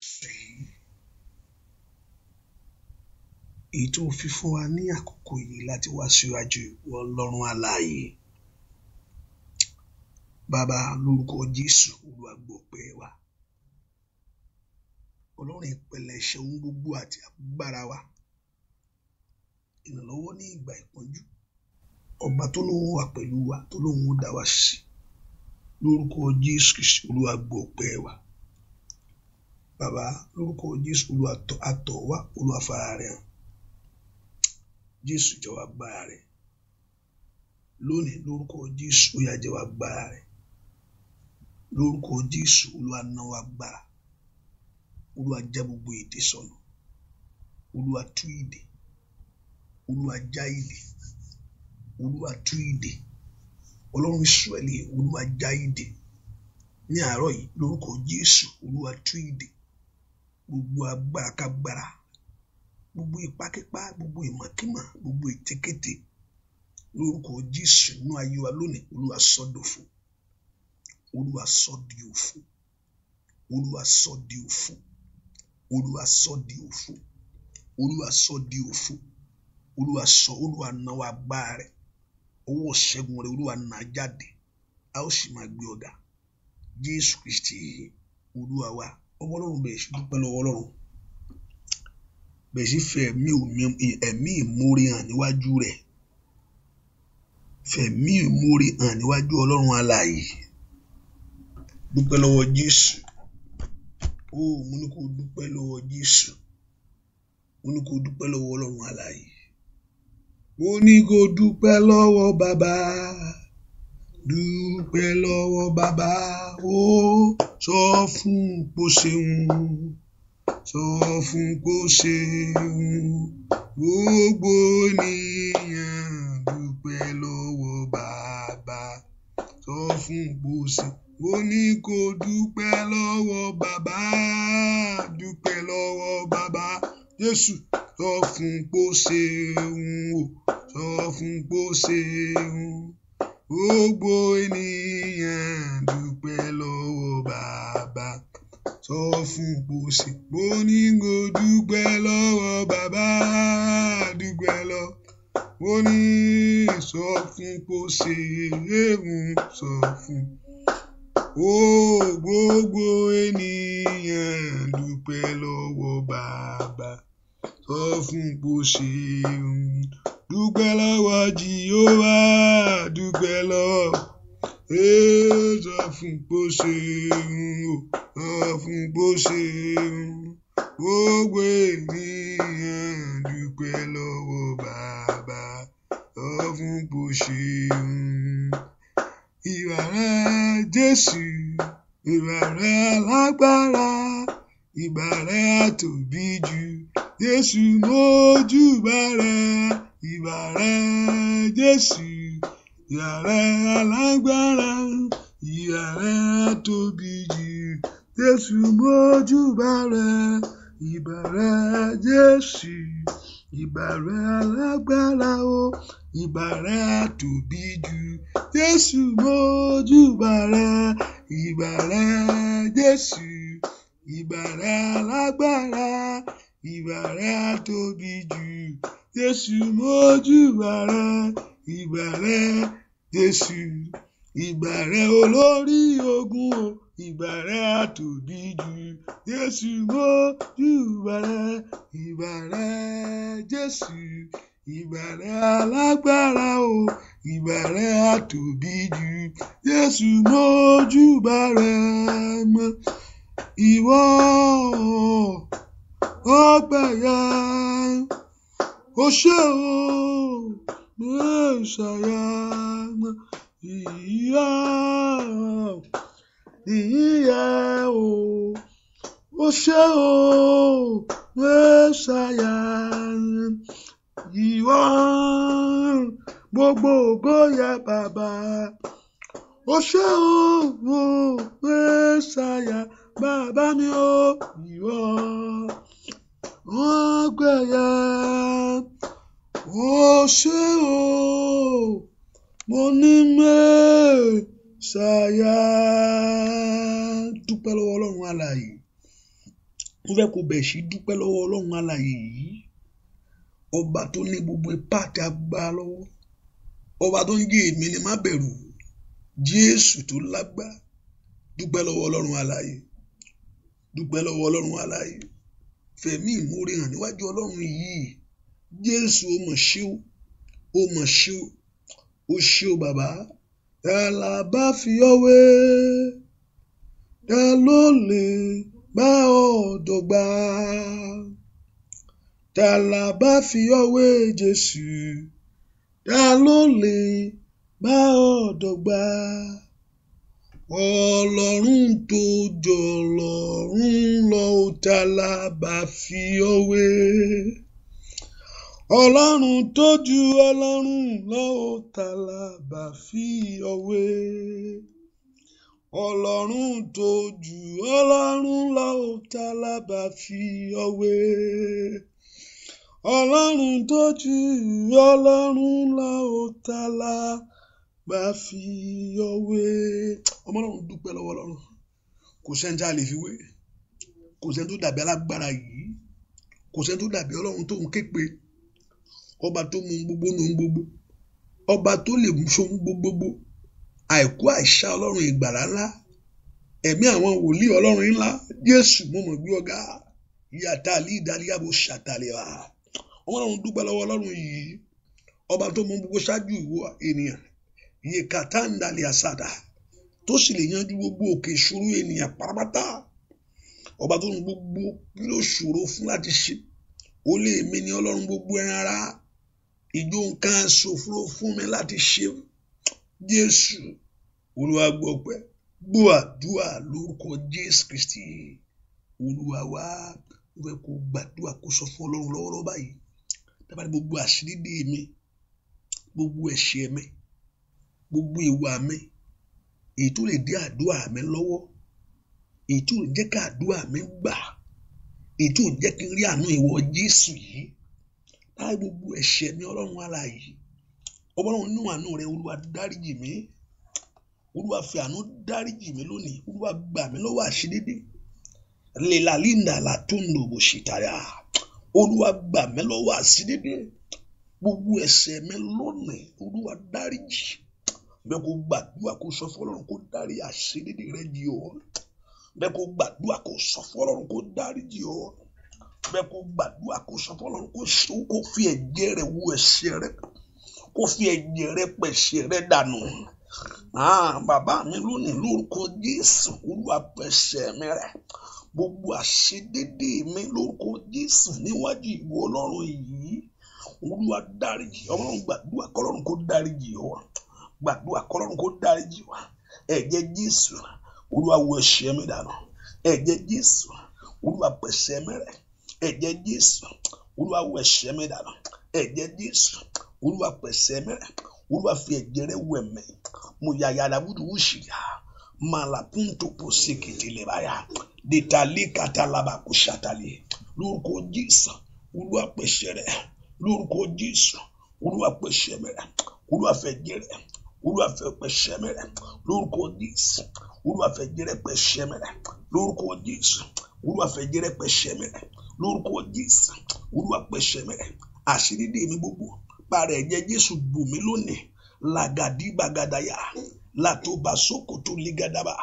Yìí èyí tó fi fún wa ní àkókò yìí láti wá síwájú ìwọ Ọlọ́run alààyè. Bàbá, lórúkọ Jésù, Olúwa gbọ́ ọpẹ́ wa. Ọlọ́run ìpilẹ̀ṣẹ̀ ohun gbogbo àti agbára wa, ìrànlọ́wọ́ ní ìgbà ìpọ́njú, ọba tó lóun wà pẹ̀lú wa, tó lóun ó dá wa sí, lórúkọ Jésù Kristi, Olúwa gbọ́ ọpẹ́ wa. Bàbá, lórúkọ Jésù, Olúwa àtọ̀ wá, Olúwa fara rẹ̀ hàn. Jésù, jọ̀wọ́ agbára rẹ̀ lónìí. Lórúkọ Jésù, ó yá, jẹ́wọ́ agbára rẹ̀. Lórúkọ Jésù, Olúwa náwó agbára. Olúwa já gbogbo èdè sọnù. Olúwa tú ìdè. Olúwa já ìdè. Olúwa tú ìdè. Ọlọ́run Ísírẹ́lì, Olúwa já ìdè ní àárọ̀ yìí. Lórúkọ Jésù, Olúwa tú ìdè. Gbogbo agbára kágbára, gbogbo ipákípá, gbogbo ìmọ̀kímọ̀, gbogbo ètekéte, lórúkọ Jésù, inú ayé wa lónìí, Olúwa sọ dòfo. Olúwa sọ di òfo. Olúwa sọ di òfo. Olúwa sọ di òfo. Olúwa sọ di òfo. Olúwa sọ, Olúwa náwó agbára rẹ̀, ọwọ́ ṣẹ́gun rẹ̀, Olúwa nà jáde, a ó sì máa gbé ọ̀gá. Jésù Kristi Olúwa wa. Ọmọ Ọlọ́run, bẹ̀rẹ̀ sí dúpẹ́ lọ́wọ́ Ọlọ́run, bẹ̀rẹ̀ sí fẹ́ ẹ̀mí ìmoore hàn níwájú rẹ̀. Fẹ̀mí ìmoore hàn níwájú Ọlọ́run alààyè. Dúpẹ́ lọ́wọ́ Jésù. Ó mo ní kó dúpẹ́ lọ́wọ́ Jésù. Mo ní kó dúpẹ́ lọ́wọ́ Ọlọ́run alààyè. Mo ní kó dúpẹ́ lọ́wọ́ Bàbá. Dúpẹ́ lọ́wọ́ Bàbá. Ó sọ fún pó ṣeun, sọ fún pó ṣeun. Gbogbo ènìyàn, dúpẹ́ lọ́wọ́ Bàbá, sọ fún pó ṣeun. Mo ní kó dúpẹ́ lọ́wọ́ Bàbá. Dúpẹ́ lọ́wọ́ Bàbá Jésù. Sọ fún pó ṣeun o, sọ fún pó ṣeun. Gbogbo ènìyàn, dúpẹ́ lọ́wọ́ Bàbá, sọ fún pó ṣe. Mo ní kó dúpẹ́ lọ́wọ́ Bàbá. Dúpẹ́ lọ. Mo ní sọ fún pó ṣeun, sọ fún. Ó gbogbo ènìyàn, dúpẹ́ lọ́wọ́ Bàbá, sọ fún pó ṣeun. Dúpẹ́ lọ́wọ́ Jèhófà. Dúpẹ́ lọ́wọ́, sọ fún pó ṣeun o, sọ fún pó ṣeun. Gbogbo ènìyàn, dúpẹ́ lọ́wọ́ Bàbá, sọ fún pó ṣeun. Ìbà rẹ Jésù, ìbà rẹ alágbára, ìbà rẹ àtòbí jù. Jésù, mójúbà rẹ. Ìbà rẹ Jésù, ìbà rẹ alágbára, ìbà rẹ àtòbí jù. Jésù, mójúbà rẹ. Ìbà rẹ Jésù, ìbà rẹ alágbára o, ìbà rẹ àtòbí jù. Jésù, mójúbà rẹ. Ìbà rẹ Jésù, ìbà rẹ alágbára, ìbà rẹ àtòbí jù. Jésù, mójúbà rẹ. Ìbà rẹ Jésù, ìbà rẹ olórí ogun o, ìbà rẹ àtòbí jù. Jésù, mójúbà rẹ. Ìbà rẹ Jésù, ìbà rẹ alágbára o, ìbà rẹ àtòbí jù. Jésù, mójúbà rẹ mọ́. Ìwọ ọpẹ́ yẹ, o ṣé o, Mẹ́sàyà. Ìyá ìyá o, o ṣé o, Mẹ́sàyà. Ìwọ gbogbo ògo yẹ, Bàbá. O ṣé o, Mẹ́sàyà. Bàbá mi o, ìwọ ọpẹ́ yẹ, o ṣé o, mo ní Mẹ́sàyà. Dúpẹ́ lọ́wọ́ Ọlọ́run alààyè. Mo fẹ́ kó bẹ̀rẹ̀ sí dúpẹ́ lọ́wọ́ Ọlọ́run alààyè yìí, ọba tó ní gbogbo ipá àti agbára lọ́wọ́, ọba tó ń jẹ́ èmi ni má bẹ̀rù, Jésù tó lágbára. Dúpẹ́ lọ́wọ́ Ọlọ́run alààyè, dúpẹ́ lọ́wọ́ Ọlọ́run alààyè. Fẹ̀mí ìmoore hàn níwájú Ọlọ́run yìí. Jésù, ó mọ̀ ṣé o, ó mọ̀ ṣé o, ó ṣé o bàbá. Ta la bá fi ọ́ wé? Ta ló lè bá ọ dọ́gba? Ta la bá fi ọ́ wé, Jésù? Ta ló lè bá ọ dọ́gba? Ọlọ́run tó jọ Ọlọ́run lọ, ta la bá fi ọ́ wé? Ọlọ́run tó ju Ọlọ́run lọ, ta la bá fi ọ́ wé? Ọlọ́run tó ju Ọlọ́run lọ, ta la bá fi ọ́ wé? Ọlọ́run tó ju Ọlọ́run lọ, ta la bá fi ọ́ wé? Ọmọ Ọlọ́run, dúpẹ́ lọ́wọ́ Ọlọ́run. Kò sẹ́ni tí a lè fi wé. Kò sẹ́ni tó dàbí alágbára yìí. Kò sẹ́ni tó dàbí Ọlọ́run tó ń ké pe. Ọba tó mú gbogbo nù gbogbo. Ọba tó lè ṣohun gbogbo. Àìkú àìsá Ọlọ́run ìgbàlà ńlá. Ẹ̀mí àwọn wòlíì Ọlọ́run ńlá. Jésù, mo mọ̀ gbé ọ̀gá. Yàtàlí ìdálíyàbò ṣàtàlẹ̀ wa. Ọmọ Ọlọ́run, dúpẹ́ lọ́wọ́ Ọlọ́run yìí. Ọba tó mú gbogbo ṣáájú ìwọ ènìyàn. Yekatandali àsàdà. Tó sì lè yanjú gbogbo òkè ìṣòro ènìyàn pátápátá. Ọba tó ní gbogbo kí ló ṣòro fún láti ṣe. Ó lè mí ní Ọlọ́run gbogbo ẹran ara. Ìjó nǹkan ṣòfò fún mi láti ṣe. Jésù, Olúwa gbọpẹ́, gbọ́ àdúrà lórúkọ Jésù Kristi. Olúwa wá, mo fẹ́ kó gbàdúrà, kó sọ fún Ọlọ́run lọ́wọ́lọ́wọ́ báyìí. Dábàá ní gbogbo àṣírí mi, gbogbo ẹ̀ṣẹ̀ mi, gbogbo ìwà mi, èyí tó lè dí àdúrà mi lọ́wọ́, èyí tó lè jẹ́ ká àdúrà mi gbà, èyí tó jẹ́ kí n rí àánú ìwọ Jésù yìí. Láì gbogbo ẹ̀ṣẹ̀ mi, Ọlọ́run alààyè. Ọlọ́run, nínú àánú rẹ, Olúwa dáríjì mí. Olúwa fi àánú dáríjì mí lónìí. Olúwa gbà mí lọ́wọ́ àṣedédé. Lelalinda latundo bòṣìtàyà. Olúwa gbà mí lọ́wọ́ àṣedédé. Gbogbo ẹ̀ṣẹ̀ mi lónìí, Olúwa dáríjì. Bẹ́ẹ̀ kó gbàdúrà, kó sọ fún Ọlọ́run kó dárí àṣedédé rẹ jì ọ́. Bẹ́ẹ̀ kó gbàdúrà, kó sọ fún Ọlọ́run kó dáríjì ọ́. Bẹ́ẹ̀ kó gbàdúrà, kó sọ fún Ọlọ́run kó fi ẹ̀jẹ̀ rẹ̀ wú ẹ̀ṣẹ̀ rẹ, kó fi ẹ̀jẹ̀ rẹ̀ pẹ̀ṣẹ̀ rẹ dànù. Bàbá mi, lónìí, lórúkọ Jésù, Olúwa pẹ̀ṣẹ̀ mi rẹ́. Gbogbo àṣedédé mi lórúkọ Jésù níwájú ìwọ Ọlọ́run yìí, Olúwa dáríjì. Ọlọ́run, gbàdúrà kọ́lọ́run kó dáríjì ọ́. Gbàdúrà kọ́lọ́run kó dáríjì wá. Ẹ̀jẹ̀ Jésù, Olúwa wọ ẹ̀ṣẹ̀ mi dànù. Ẹ̀jẹ̀ Jésù, Olúwa pẹ̀ṣẹ̀ mi rẹ́. Ẹ̀jẹ̀ Jésù, Olúwa wọ ẹ̀ṣẹ̀ mi dànù. Ẹ̀jẹ̀ Jésù, Olúwa pẹ̀ṣẹ̀ mi rẹ́. Olúwa fi ẹ̀jẹ̀ rẹ̀ wẹ̀ mí. Mo yàyà làbúdù wùsìyà malapunto posekete lẹ́bàáyà dètàlẹ́ katalaba kò ṣàtàlẹ́. Lórúkọ Jésù, Olúwa pẹ̀ṣẹ̀ rẹ́. Lórúkọ Jésù, Olúwa pẹ̀ṣẹ̀ mi rẹ́. Olúwa fẹ̀jẹ̀ rẹ̀, Olúwa fẹ́ pẹ̀ṣẹ̀ mi rẹ́. Lórúkọ Jésù, Olúwa fẹ̀jẹ̀ rẹ̀ pẹ̀ṣẹ̀ mi rẹ́. Lórúkọ Jésù, Olúwa fẹ̀jẹ̀ rẹ̀ pẹ̀ṣẹ̀ mi rẹ́. Lórúkọ Jésù, Olúwa pẹ̀ṣẹ̀ mi rẹ́. Àṣírí dè mí gbogbo, para ẹ̀jẹ̀ Jésù bò mí lónìí. Lagadi bagadaya latoba sokoto ligadaba.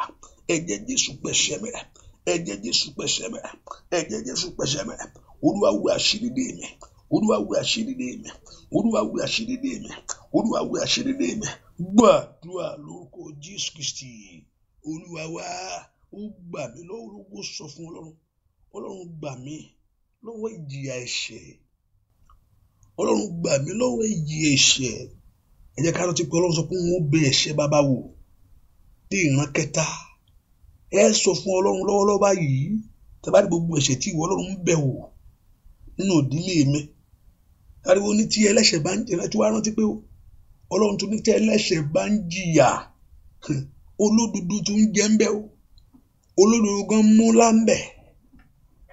Ẹ̀jẹ̀ Jésù pẹ̀ṣẹ̀ mi rẹ́. Ẹ̀jẹ̀ Jésù pẹ̀ṣẹ̀ mi rẹ́. Ẹ̀jẹ̀ Jésù pẹ̀ṣẹ̀ mi rẹ́. Olúwa wẹ àṣírí dè mí. Olúwa wẹ àṣírí dè mí. Olúwa wẹ àṣírí dè mí. Olúwa wẹ àṣírí dè mí. Gbàdúrà lórúkọ Jésù Kristi Olúwa wá. Ó gbà mí lọ́wọ́ ológo. Sọ fún Ọlọ́run, Ọlọ́run gbà mí lọ́wọ́ ìjìyà ẹ̀ṣẹ̀. Ọlọ́run gbà mí lọ́wọ́ ìjìyà ẹ̀ṣẹ̀. Ẹ jẹ́ ká rántí pé Ọlọ́run sọ pé òun ó bẹ ẹ̀ṣẹ̀ bàbá wò dé ìran kẹta. Ẹ sọ fún Ọlọ́run lọ́wọ́lọ́wọ́ báyìí, tẹ́ bá rí gbogbo ẹ̀ṣẹ̀ tí ìwọ Ọlọ́run ń bẹ̀ wò nínú ìdílé mi. Ariwo ní tí ẹlẹ́ṣẹ̀ bá ń jẹ tí wàá rántí pé Ọlọ́run tún ní tí ẹlẹ́ṣẹ̀ bá ń jìyà, olódodo tún ń jẹ ń bẹ̀ o. Olódodo gan mú láńbẹ̀.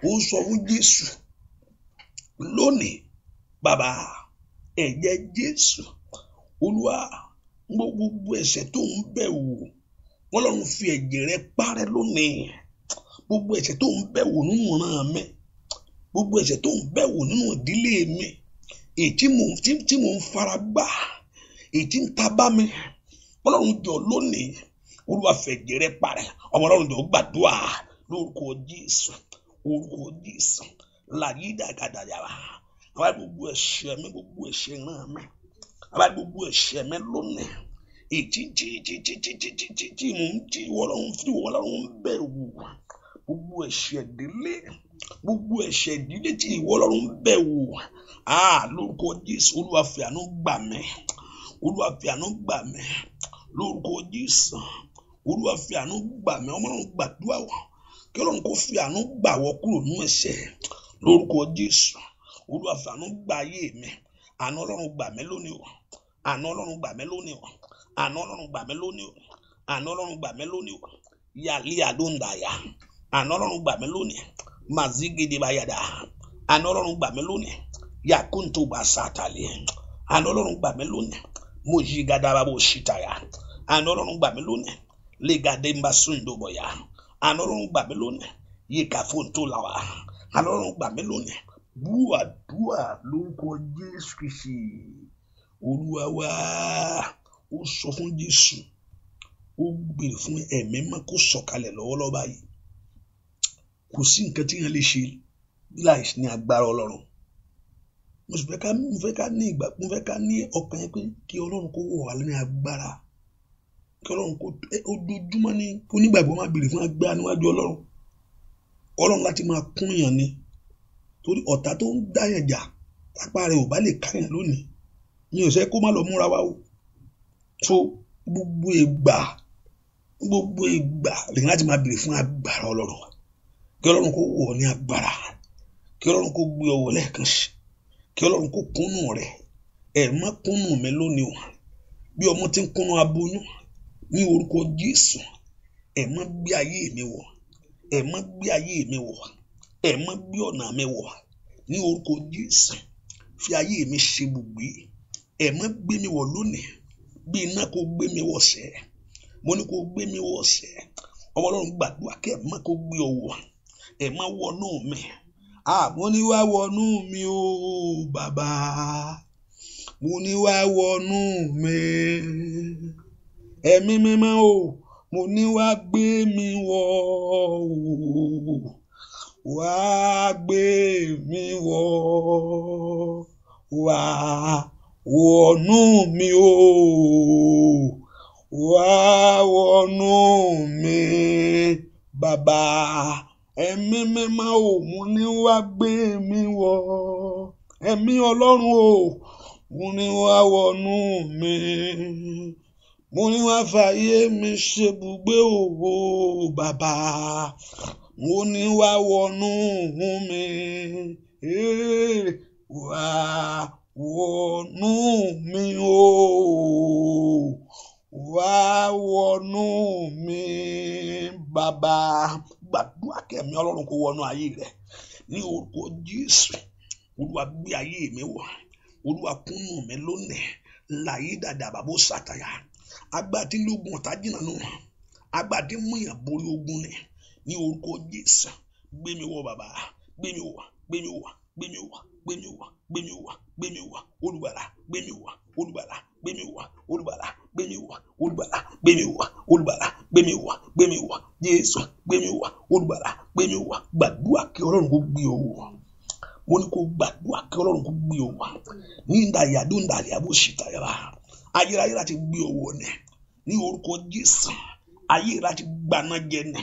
Ó sọ fún Jésù lónìí, bàbá, ẹ̀jẹ̀ Jésù, Olúwa, gbogbo ẹ̀ṣẹ̀ tó ń bẹ̀ wò, Ọlọ́run fi ẹ̀jẹ̀ rẹ̀ parẹ́ lónìí. Gbogbo ẹ̀ṣẹ̀ tó ń bẹ̀ wò nínú ìran mi, gbogbo ẹ̀ṣẹ̀ tó ń bẹ̀ wò nínú ìdílé mi, èyí tí mò ń fara gbá, èyí tí ń ta bá mi, Ọlọ́run jọ̀ọ́ lónìí, Olúwa fẹ̀jẹ̀ rẹ̀ parẹ́. Ọmọ Ọlọ́run jọ̀ọ́ gbàdúrà lórúkọ Jésù, orúkọ Jésù. Làyí dàgàdàyàrá. Àwa gbogbo ẹ̀ṣẹ̀ mi, gbogbo ẹ̀ṣẹ̀ ìran mi, àwa gbogbo ẹ̀ṣẹ̀ mi lónìí, èyí tí tí tí tí tí tí tí tí tí mò ń tí Ọlọ́run ń bẹ̀ wò, gbogbo ẹ̀ṣẹ̀ ìdílé, gbogbo ẹ̀ṣẹ̀ ìdílé tí ìwọ Ọlọ́run ń bẹ̀ wò, lórúkọ Jésù, Olúwa fi àánú gbà mí, Olúwa fi àánú gbà mí, lórúkọ Jésù, Olúwa fi àánú gbà mí. Ọmọ Ọlọ́run gbàdúrà wá kí Ọlọ́run kó fi àánú gbà wọ́ kúrò nínú ẹ̀ṣẹ̀ lórúkọ Jésù. Olúwa fi àánú gbà ayé mi. Àánú Ọlọ́run gbà mí lónìí o. Àánú Ọlọ́run gbà mí lónìí o. Àánú Ọlọ́run gbà mí lónìí o. Àánú Ọlọ́run gbà mí lónìí o. Yàlí àdóńdàyà. Àánú Ọlọ́run gbà mí lónìí. Màzígede bayàdà. Àánú Ọlọ́run gbà mí lónìí. Yàkúntò bá sàtàlẹ̀. Àánú Ọlọ́run gbà mí lónìí. Mojigadababo ṣìtàyà. Àánú Ọlọ́run gbà mí lónìí. Lẹ́gàdé mbà sùndòbọ̀yà. Àánú Ọlọ́run gbà mí lónìí. Yíká fóńtó làwà. Àánú Ọlọ́run gbà mí lónìí. Búàdúà lórúkọ Jésù Kristi. Olúwa wa, ó sọ fún Jésù, ó béèrè fún ẹ̀mí mọ́ kó sọ̀kalẹ̀ lọ́wọ́lọ́wọ́ báyìí. Kò sí nǹkan tí èèyàn lè ṣe láì ní agbára Ọlọ́run. Mo sì fẹ́ ká, mo fẹ́ ká ní ìgbà, mo fẹ́ ká ní ọkàn yẹn pé kí Ọlọ́run kó wọ̀ wá ní agbára. Kí Ọlọ́run kó, ojoojúmọ́ ní kó nígbàgbọ́ máa béèrè fún agbára níwájú Ọlọ́run. Ọlọ́run láti máa kún yàn ni. Torí ọ̀tá tó ń dá yàn jà, tápá rẹ̀ ò bá lè ká yàn lónìí. Mi ò sẹ́ kó má lọ múra wá o. So gbogbo ìgbà lèyìn láti máa béèrè fún agbára Ọlọ́run. Kí Ọlọ́run kó wọ̀ ní agbára. Kí Ọlọ́run kó gbé ọwọ́ lẹ́ẹ̀kan sí. Kí Ọlọ́run kó kúnnù rẹ̀. Ẹ̀ má kúnnù mi lónìí o. Bí ọmọ tí ń kúnnù aboyún ní orúkọ Jésù, ẹ̀ má gbé ayé mi wọ̀. Ẹ̀ má gbé ayé mi wọ̀. Ẹ̀ má gbé ọ̀nà mi wọ̀. Ní orúkọ Jésù, fi ayé mi ṣe ibùgbé. Ẹ̀ má gbé mi wọ̀ lónìí. Bí iná kó gbé mi wọ̀ sẹ́. Mo ní kó gbé mi wọ̀ sẹ́. Ọmọ Ọlọ́run gbàdúrà kí ẹ̀ má kó gbé ọ wọ̀. Ẹ̀ má wọnú mi. Mo ní wá wọnú mi o bàbá. Mo ní wá wọnú mi. Ẹ̀mí mímọ́ o. Mo ní wá gbé mi wọ̀ o. Wá gbé mi wọ̀. Wá wọnú mi o. Wá wọnú mi bàbá. Ẹ̀mí mímọ́ o, mo ní wá gbé mi wọ̀. Ẹ̀mí Ọlọ́run o, mo ní wá wọnú mi. Mo ní wá fàyè mi ṣe ibùgbé o bàbá. Mo ní wá wọnú mi. Wá wọnú mi o. Wá wọnú mi bàbá. Gbàdúrà kí ẹ̀mí Ọlọ́run kó wọnú ayé rẹ. Ní orúkọ Jésù, Olúwa gbé ayé mi wọ̀. Olúwa kúnnù mi lónìí. Láyé dàda bàbá sàtàyà. Agbára tí lógun ọ̀tá jìnnà nù. Agbára tí mú yàn borí ogun ni. Ní orúkọ Jésù, gbé mi wọ̀ bàbá. Gbé mi wọ̀, gbé mi wọ̀, gbé mi wọ̀, gbé mi wọ̀, gbé mi wọ̀, gbé mi wọ̀. Olùgbàlà, gbé mi wọ̀, Olùgbàlà, gbé mi wọ̀, Olùgbàlà, gbé mi wọ̀, Olùgbàlà, gbé mi wọ̀, Olùgbàlà, gbé mi wọ̀, gbé mi wọ̀, Jésù, gbé mi wọ̀, Olùgbàlà, gbé mi wọ̀. Gbàdúrà kí Ọlọ́run kó gbé ọ wọ̀. Mo ní kó gbàdúrà kí Ọlọ́run kó gbé ọ wọ̀. Ní ìdàyà dóńdàlẹ̀ àbó ṣìtàyàrá. Ayérayé láti gbé ọ wọ̀ ni. Ní orúkọ Jésù, ayé láti gbaná jẹ ni.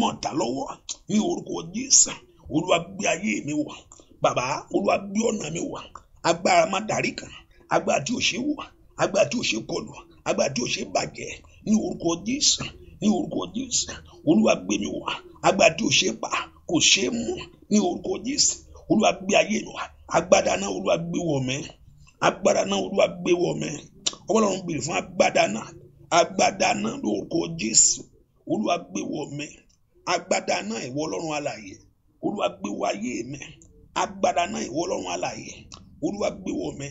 Mọ̀tà lọ́wọ́ ní orúkọ Jésù. Olúwa gbé ayé mi wọ̀. Bàbá, Olúwa gbé ọ̀nà mi wọ̀. Agbára má darí kan. Agbára tí ò ṣe wọ̀. Agbára tí ò ṣe kọlù. Agbára tí ò ṣe bàjẹ́. Ní orúkọ Jésù. Ní orúkọ Jésù. Olúwa gbé mi wọ̀. Agbára tí ò ṣe pa, kò ṣe mú. Ní orúkọ Jésù. Olúwa gbé ayé mi wọ̀. Agbára náà Olúwa gbé wọ̀ mí. Agbára náà Olúwa gbé wọ̀ mí. Ọlọ́run béèrè fún agbára náà. Agbára náà lórúkọ Jésù. Olúwa gbé wọ̀ mí. Agbára náà ìwọ Ọlọ́run alààyè. Olúwa gbé wọ̀ ayé mi. Agbára náà ìwọ Ọlọ́run alààyè. Olúwa gbé wọ̀ mí.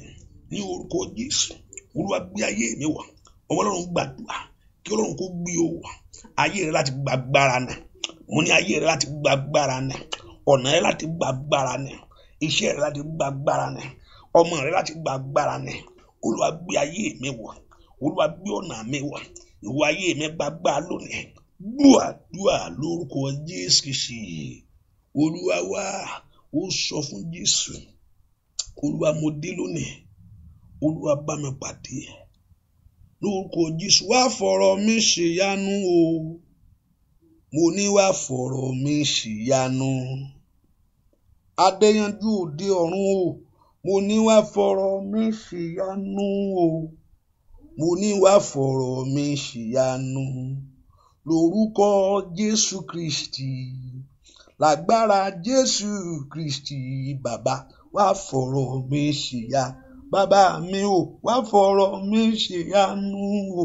Ní orúkọ Jésù. Olúwa gbé ayé mi wọ̀. Ọlọ́run gbàdúrà kí Ọlọ́run kó gbé ọ wọ̀. Ayé rẹ láti gba agbára náà. Mo ní ayé rẹ láti gba agbára ni, ọ̀nà rẹ láti gba agbára ni, iṣẹ́ rẹ láti gba agbára ni, ọmọ rẹ láti gba agbára ni. Olúwa gbé ayé mi wọ̀, Olúwa gbé ọ̀nà mi wọ̀, ìwọ ayé mi gba agbára lónìí. Gbàdúrà lórúkọ Jésù Kristi. Olúwa wá, ó sọ fún Jésù, Olúwa mo dé lónìí, Olúwa bá mi pàdé. Lórúkọ Jésù, wá fọ̀rọ̀ mi ṣèyanu o. Mo ní wá fọ̀rọ̀ mi ṣèyanu. Adéyanjú òde ọ̀run o. Mo ní wá fọ̀rọ̀ mi ṣèyanu o. Mo ní wá fọ̀rọ̀ mi ṣèyanu. Lórúkọ Jésù Kristi. Lágbára Jésù Kristi bàbá, wá fọ̀rọ̀ mi ṣèyanu. Bàbá mi o, wá fọ̀rọ̀ mi ṣèyanu o.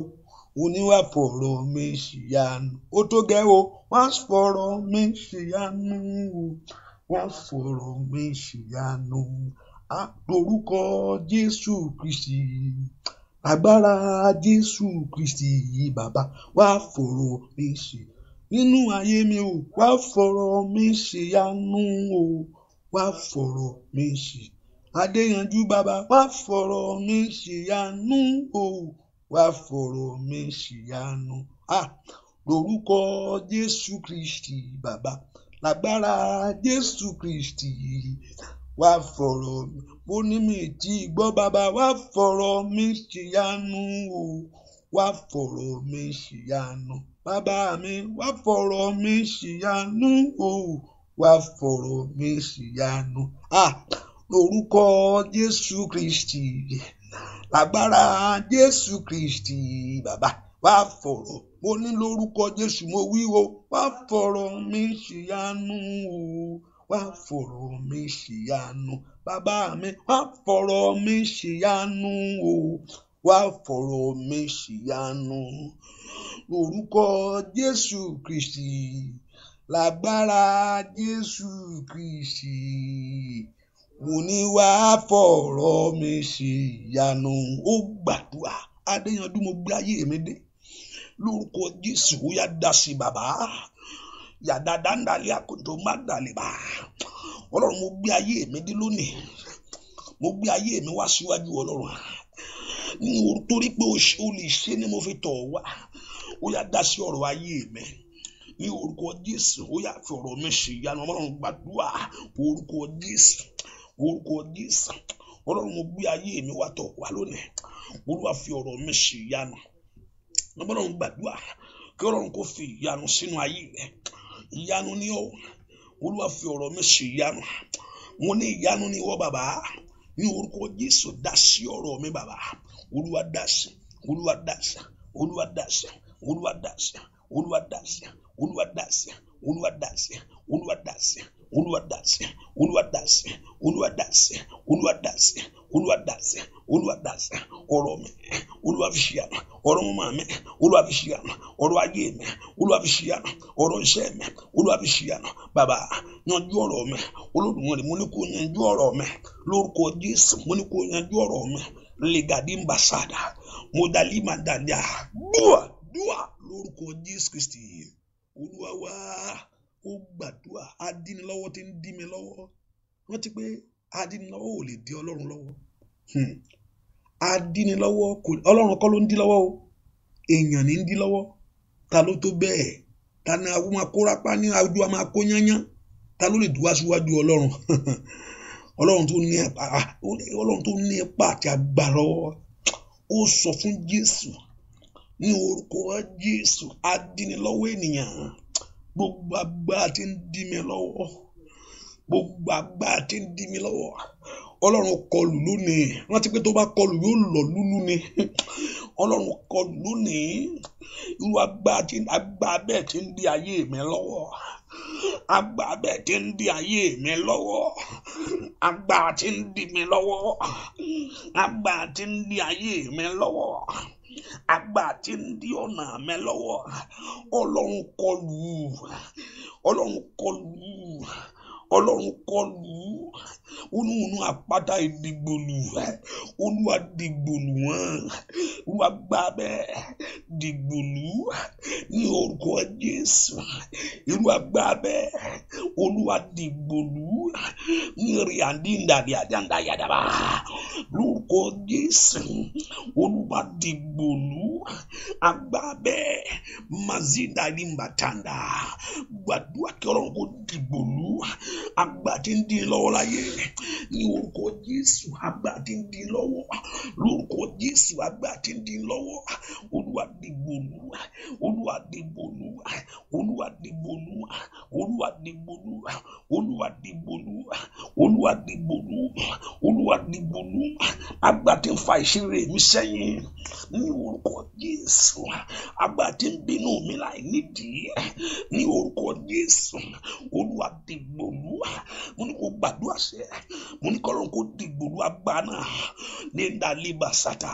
Mo ní wá fọ̀rọ̀ mi ṣèyanu. Ó tó gẹ́ o, wá fọ̀rọ̀ mi ṣèyanu o. Wá fọ̀rọ̀ mi ṣèyanu. Lórúkọ Jésù Kristi. Agbára Jésù Kristi bàbá, wá fọ̀rọ̀ mi ṣe. Nínú ayé mi o, wá fọ̀rọ̀ mi ṣèyanu o. Wá fọ̀rọ̀ mi ṣe. Adéyanjú bàbá, wá fọ̀rọ̀ mi ṣèyanu o. Wá fọ̀rọ̀ mi ṣèyanu. Lórúkọ Jésù Kristi bàbá, lágbára Jésù Kristi, wá fọ̀rọ̀ mi. Mo ní mi tí gbọ́ bàbá, wá fọ̀rọ̀ mi ṣèyanu o. Wá fọ̀rọ̀ mi ṣèyanu. Bàbá mi, wá fọ̀rọ̀ mi ṣèyanu o. Wá fọ̀rọ̀ mi ṣèyanu. Lórúkọ Jésù Kristi, lágbára Jésù Kristi bàbá, wá fọ̀rọ̀. Mo ní lórúkọ Jésù mo wí o, wá fọ̀rọ̀ mi ṣèyanu o. Wá fọ̀rọ̀ mi ṣèyanu. Bàbá mi, wá fọ̀rọ̀ mi ṣèyanu o. Wá fọ̀rọ̀ mi ṣèyanu. Lórúkọ Jésù Kristi, lágbára Jésù Kristi, mo ní wá fọ̀rọ̀ mi ṣèyanu. Ó gbàdúrà. Adéyanjú, mo gbé ayé mi dé. Lórúkọ Jésù, ó yá dá sí bàbá. Yàdá dáńdálẹ́ àkójọ má dàlẹ́ bá. Ọlọ́run, mo gbé ayé mi dé lónìí. Mo gbé ayé mi wá síwájú Ọlọ́run. Nítorí pé o lè ṣe ni mo fi tọ̀ wá. Ó yá dá sí ọ̀rọ̀ ayé mi. Ní orúkọ Jésù, ó yá fi ọ̀rọ̀ mi ṣe ìyanu. Ọlọ́run gbàdúrà. Orúkọ Jésù, orúkọ Jésù. Ọlọ́run, mo gbé ayé mi wá tọ̀ wá lónìí. Olúwa fi ọ̀rọ̀ mi ṣe ìyanu. Ọlọ́run gbàdúrà kí Ọlọ́run kó fi ìyanu sínú ayé rẹ. Ìyanu ni ó. Olúwa fi ọ̀rọ̀ mi ṣe ìyanu. Mo ní ìyanu ni ìwọ bàbá. Ní orúkọ Jésù, dá sí ọ̀rọ̀ mi bàbá. Olúwa dá sí, Olúwa dá sí, Olúwa dá sí, Olúwa dá sí, Olúwa dá sí, Olúwa dá sí, Olúwa dá sí, Olúwa dá sí, Olúwa dá sí, Olúwa dá sí, Olúwa dá sí, Olúwa dá sí, Olúwa dá sí, Olúwa dá sí. Ọ̀rọ̀ mi, Olúwa fi ṣe ìyanu. Ọ̀rọ̀ mọ́mọ́ mi, Olúwa fi ṣe ìyanu. Ọ̀rọ̀ ayé mi, Olúwa fi ṣe ìyanu. Ọ̀rọ̀ iṣẹ́ mi, Olúwa fi ṣe ìyanu. Bàbá, yanjú ọ̀rọ̀ mi. Olódùmarè, mo ní kó yanjú ọ̀rọ̀ mi. Lórúkọ Jésù, mo ní kó yanjú ọ̀rọ̀ mi. Legadi mbasada, modali mandanda. Dúà, dúà lórúkọ Jésù Kristi. Olúwa wá, ó gbàdúrà. Adínilọ́wọ́ tí ń dí mi lọ́wọ́. Rántí pé adínilọ́wọ́ ò lè dí Ọlọ́run lọ́wọ́. Adínilọ́wọ́ kò, Ọlọ́run kọ́ ló ń dí lọ́wọ́ o. Èèyàn ní ń dí lọ́wọ́. Ta ló tó bẹ́ẹ̀? Ta ni àwọn máa kó rápá ní ojú a máa kó yányán? Ta ló lè dúwá síwájú Ọlọ́run? Ọlọ́run tó ní Ọlọ́run tó ní ipá àti agbára lọ́wọ́. Ó sọ fún Jésù ní orúkọ Jésù, adínilọ́wọ́ ènìyàn, gbogbo agbára tí ń dí mi lọ́wọ́, gbogbo agbára tí ń dí mi lọ́wọ́, Ọlọ́run kọlù lónìí. Rántí pé tó bá kọlù yóò lọ lúlú ni. Ọlọ́run kọlù lónìí. Irú agbára tí, agbára bẹ́ẹ̀ tí ń dí ayé mi lọ́wọ́. Agbára bẹ́ẹ̀ tí ń dí ayé mi lọ́wọ́. Agbára tí ń dí mi lọ́wọ́. Agbára tí ń dí ayé mi lọ́wọ́. Agbára tí ń dí ọ̀nà mi lọ́wọ́. Ọlọ́run kọlù. Ọlọ́run kọlù. Ọlọ́run kọlù. Onúhùnú àpáta ìdìgbòlù, Olúwa dìgbòlù wọn. Olúwa gbà bẹ́ẹ̀, dìgbòlù ní orúkọ Jésù. Olúwa gbà bẹ́ẹ̀, Olúwa dìgbòlù ní ríandíndàdí àjàndá yàdàbà. Lórúkọ Jésù, Olúwa dìgbòlù, àgbà bẹ́ẹ̀, mazida limbatanda. Gbàdúrà kí Ọlọ́run kó dìgbòlù àgbà tí ń dín lọ́wọ́ láyé ní orúkọ Jésù. Àgbà tí ń dín lọ́wọ́ lórúkọ Jésù. Àgbà tí ń dín lọ́wọ́, Olúwa dìgbòlù, Olúwa dìgbòlù, Olúwa dìgbòlù, Olúwa dìgbòlù, Olúwa dìgbòlù, Olúwa dìgbòlù, Olúwa dìgbòlù. Àgbà tí ń fa ìṣeré mi sẹ́yìn ní orúkọ Jésù. Àgbà tí ń bínú mi láì nídìí ní orúkọ Jésù. Olúwa dìgbòlù. Mo ní kó gbàdúrà sẹ, mo ní kọ́lọ́run kó dìgbòlù agbá náà ní ndàlíbà sátà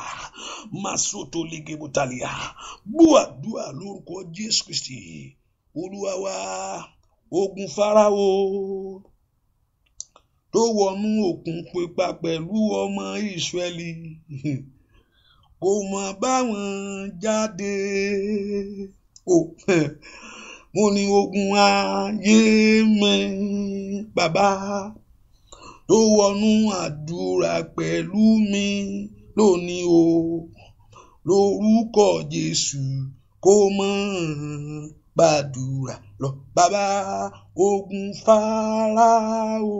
masoto ligebutalia. Gbàdúrà lórúkọ Jésù Kristi Olúwa wa. Ogun Fáráò tó wọnú òkun pípa pẹ̀lú ọmọ Ísírẹ́lì kò mọ̀ báwọn jáde. Mo ní ogun ayé mi bàbá tó wọnú àdúrà pẹ̀lú mi lónìí o, lórúkọ Jésù kò mọ̀ gbàdúrà lọ bàbá. Ogun Fáráò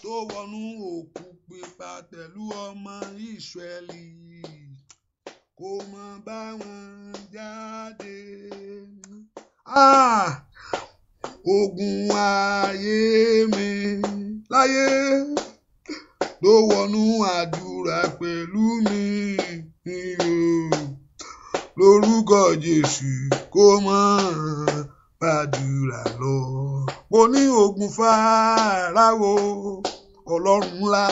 tó wọnú òkun pípa pẹ̀lú ọmọ Ísírẹ́lì kò mọ̀ báwọn jáde. Ogun ayé mi láyé tó wọnú àdúrà pẹ̀lú mi o, lórúkọ Jésù kò mọ̀ gbàdúrà lọ. Mo ní ogun Fáráò ọlọ́run ńlá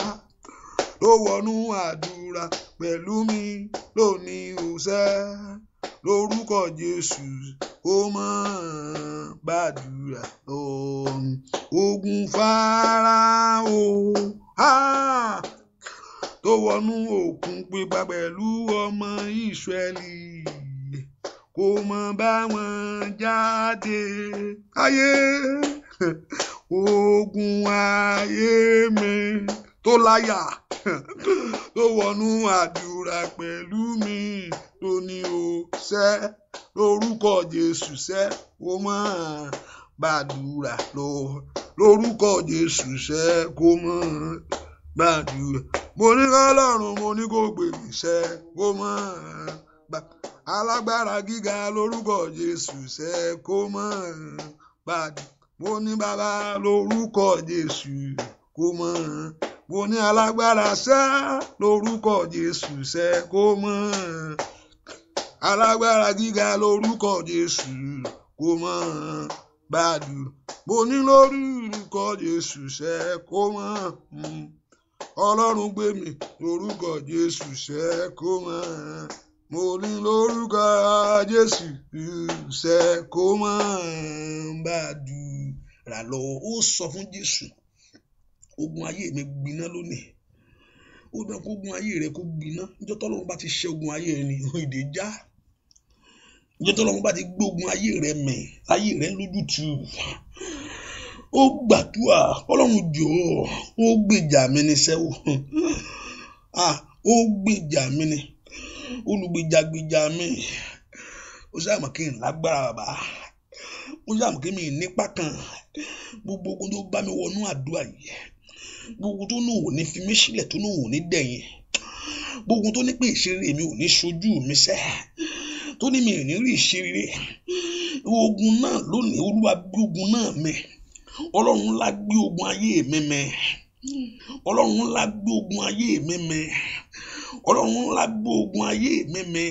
tó wọnú àdúrà pẹ̀lú mi lónìí òṣẹ́, lórúkọ Jésù kò mọ̀ gbàdúrà lọ. Ogun Fáráò tó wọnú òkun pípa pẹ̀lú ọmọ Ísírẹ́lì kò mọ̀ báwọn jáde. Ayé ogun ayé mi tó láyà tó wọnú àdúrà pẹ̀lú mi lónìí òṣẹ́, lórúkọ Jésù ṣẹ́ kó mọ̀ gbàdúrà lọ. Lórúkọ Jésù ṣẹ́ kó mọ̀ gbàdúrà. Mo ní k'Ọlọ́run, mo ní kó gbè mí ṣẹ́ kó mọ̀ gbà. Alágbára gíga lórúkọ Jésù ṣẹ́ kó mọ̀ gbàdúrà. Mo ní bàbá lórúkọ Jésù kó mọ̀. Mo ní alágbára ṣẹ́ lórúkọ Jésù ṣẹ́ kó mọ̀. Alágbára gíga lórúkọ Jésù kó mọ̀ gbàdúrà. Mo ní lórúkọ Jésù ṣẹ́ kó mọ̀. Ọlọ́run gbé mi lórúkọ Jésù ṣẹ́ kó mọ̀. Mo ní lórúkọ Jésù ṣẹ́ kó mọ̀ gbàdúrà lọ. Ó sọ fún Jésù, ogun ayé mi gbiná lónìí. Ó bẹ kó ogun ayé rẹ kó gbiná. Níjọ́ tọ́lọ́run bá ti ṣe ogun ayé rẹ ni ìdè já. Níjọ́ tọ́lọ́run bá ti gbé ogun ayé rẹ mì, ayé rẹ lójútùú. Ó gbàdúrà, Ọlọ́run jọ̀ọ́, ó gbèjà mi ní sẹ́wọ̀. Ó gbèjà mi ní, olùgbèjà gbèjà mi. Ó sábà kí n lágbára bàbá. Ó sábà kí mi nípa kan. Gbogbo ogun tó bá mi wọnú àdúrà yìí, gbogbo tó ní òun ní fi mí sílẹ̀, tó ní òun ní dẹ̀yìn, gbogbo tó ní pé ìṣeré mi ò ní ṣojú mi sẹ́, tó ní mi ò ní rí ìṣeré, ogun náà lónìí Olúwa gbé ogun náà mì. Ọlọ́run ńlá gbé ogun ayé mi mì. Ọlọ́run ńlá gbé ogun ayé mi mì. Ọlọ́run ńlá gbé ogun ayé mi mì.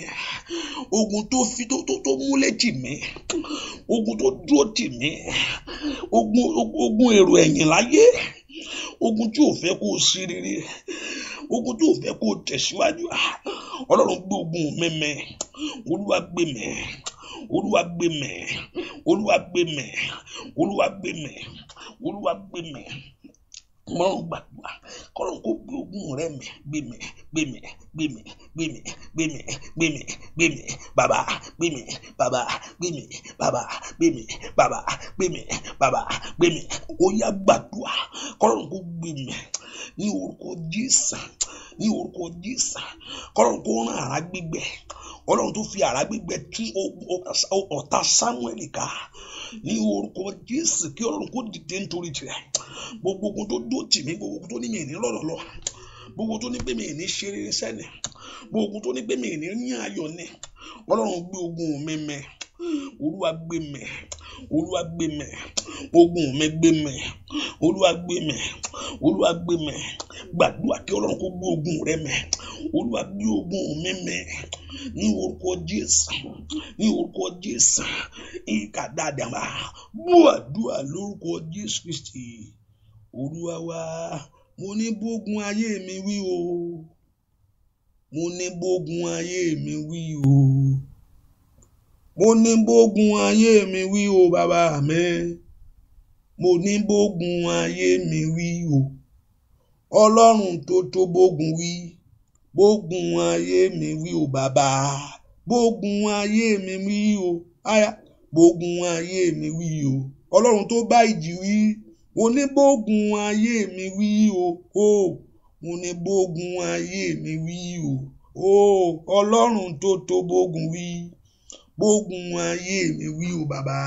Ogun tó fi tó múlẹ̀ tì mí, ogun tó dúró tì mí, ogun èrò ẹ̀yìn láyé, ogun tí ò fẹ́ kó o ṣe rere, ogun tí ò fẹ́ kó o tẹ̀síwájú. Ọlọ́run gbé ogun mi mì. Olúwa gbé mi, Olúwa gbé mi, Olúwa gbé mì. Olúwa gbé mì. Olúwa gbé mì. Ọlọ́run gbàdúrà kọ́lọ́run kó gbé ogun rẹ mì, gbé mì, gbé mì, gbé mì, gbé mì, gbé mì, gbé mì, gbé mì, bàbá gbé mì, bàbá gbé mì, bàbá gbé mì, bàbá gbé mì, bàbá gbé mì. Ó yá gbàdúrà kọ́lọ́run kó gbé mì ní orúkọ Jésù, ní orúkọ Jésù. Kọ́lọ́run kó rán àrá gbígbẹ, Ọlọ́run tó fi àrá gbígbẹ tú ọ̀tá Sámúẹ́lì ká ní orúkọ Jésù, kí Ọlọ́run kó dìde nítorí tirẹ̀. Gbogbo ogun tó dó tì mí, gbogbo ogun tó ní mi ní lọ́rọ̀ lọ, gbogbo tó ní pé mi ní ṣe rere sẹ́ni, gbogbo ogun tó ní pé mi ní ní ayọ̀ ni, Ọlọ́run gbé ogun mi mì. Olúwa gbé mì. Olúwa gbé mì. Ogun mi gbé mì. Olúwa gbé mì. Olúwa gbé mì. Gbàdúrà kí Ọlọ́run kó gbé ogun rẹ mì. Olúwa gbé ogun mi mì ní orúkọ Jésù, ní orúkọ Jésù. Ìkà dáadáa gbàdúrà lórúkọ Jésù Kristi Olúwa wa. Mo ní bógun ayé mi wí o. Mo ní bógun ayé mi wí o. Mo ní bógun ayé mi wí o bàbá mi. Mo ní bógun ayé mi wí o. Ọlọ́run tó tó bógun wí. Bógun ayé mi wí o bàbá. Bógun ayé mi wí o. Aya. Bógun ayé mi wí o. Ọlọ́run tó bá ìjì wí. Mo ní bógun ayé mi wí o. O. Mo ní bógun ayé mi wí o. O. Ọlọ́run tó tó bógun wí. Bógun ayé mi wí o bàbá.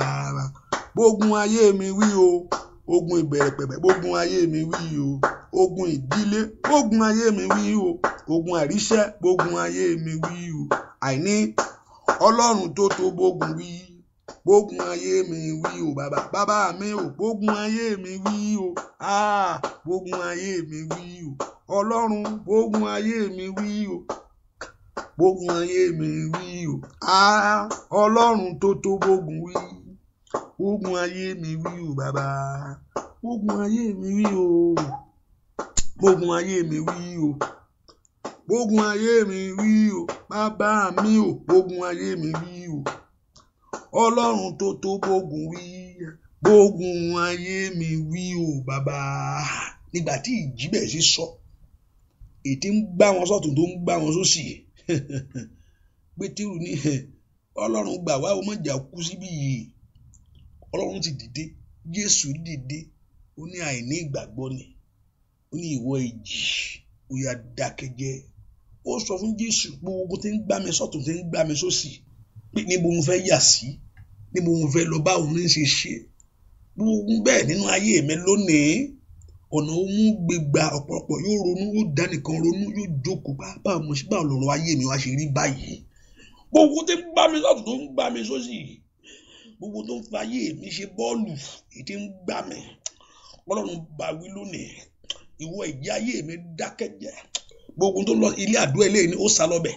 Bógun ayé mi wí o. Ogun ìbẹ̀rẹ̀ pẹ̀pẹ̀ bógun ayé mi wí o. Ogun ìdílé bógun ayé mi wí o. Ogun àríṣẹ́ bógun ayé mi wí o. Àìní Ọlọ́run tó tó bógun wí. Bógun ayé mi wí o bàbá. Bàbá mi o bógun ayé mi wí o. Ah, bógun ayé mi wí o. Ọlọ́run bógun ayé mi wí o. Bógun ayé mi wí o. Ah, Ọlọ́run tó tó bógun wí. Bógun ayé mi wí o bàbá. Bógun ayé mi wí o. Bógun ayé mi wí o. Bógun ayé mi wí o. Bàbá mi o. Bógun ayé mi wí o. Ọlọ́run tó tó bógun wí. Bógun ayé mi wí o bàbá. Nígbà tí ìjì bẹ̀rẹ̀ sí sọ, ètí ń gbá wọn sọ́tún tó ń gbá wọn sósì. Pétérù ní Ọlọ́run gbà wá o má jà kú síbí yìí. Ọlọ́run ti dìde, Jésù dìde, ó ní àìní ìgbàgbọ́ ni. Ó ní ìwọ ìjì, ó yá dákẹ́jẹ́. Ó sọ fún Jésù gbogbo tí ń gbá mi sọ́tún tí ń gbá mi sósì, pé níbo mo fẹ́ yà sí, níbo mo fẹ́ lọ, báwo ní ṣe ṣe. Gbogbo bẹ́ẹ̀ nínú ayé mi lónìí, ọ̀nà òun gbégbá ọ̀pọ̀lọpọ̀ yóò ronú, yóò dá nìkan ronú, yóò jókòó bá báwo mo ṣe báwo lọ̀rọ̀ ayé mi wá ṣe rí báyìí. Gbogbo tí ń gbá mi sọ́tún tó ń gbá mi sósì, gbogbo tó ń fa ayé mi ṣe bọ́ọ̀lù èyí tí ń gbá mi, Ọlọ́run bá wí lónìí. Ìwọ ìjì ayé mi dákẹ́jẹ́. Gbogbo tó lọ ilé àdúrà eléyìí ni ó sá lọ bẹ̀.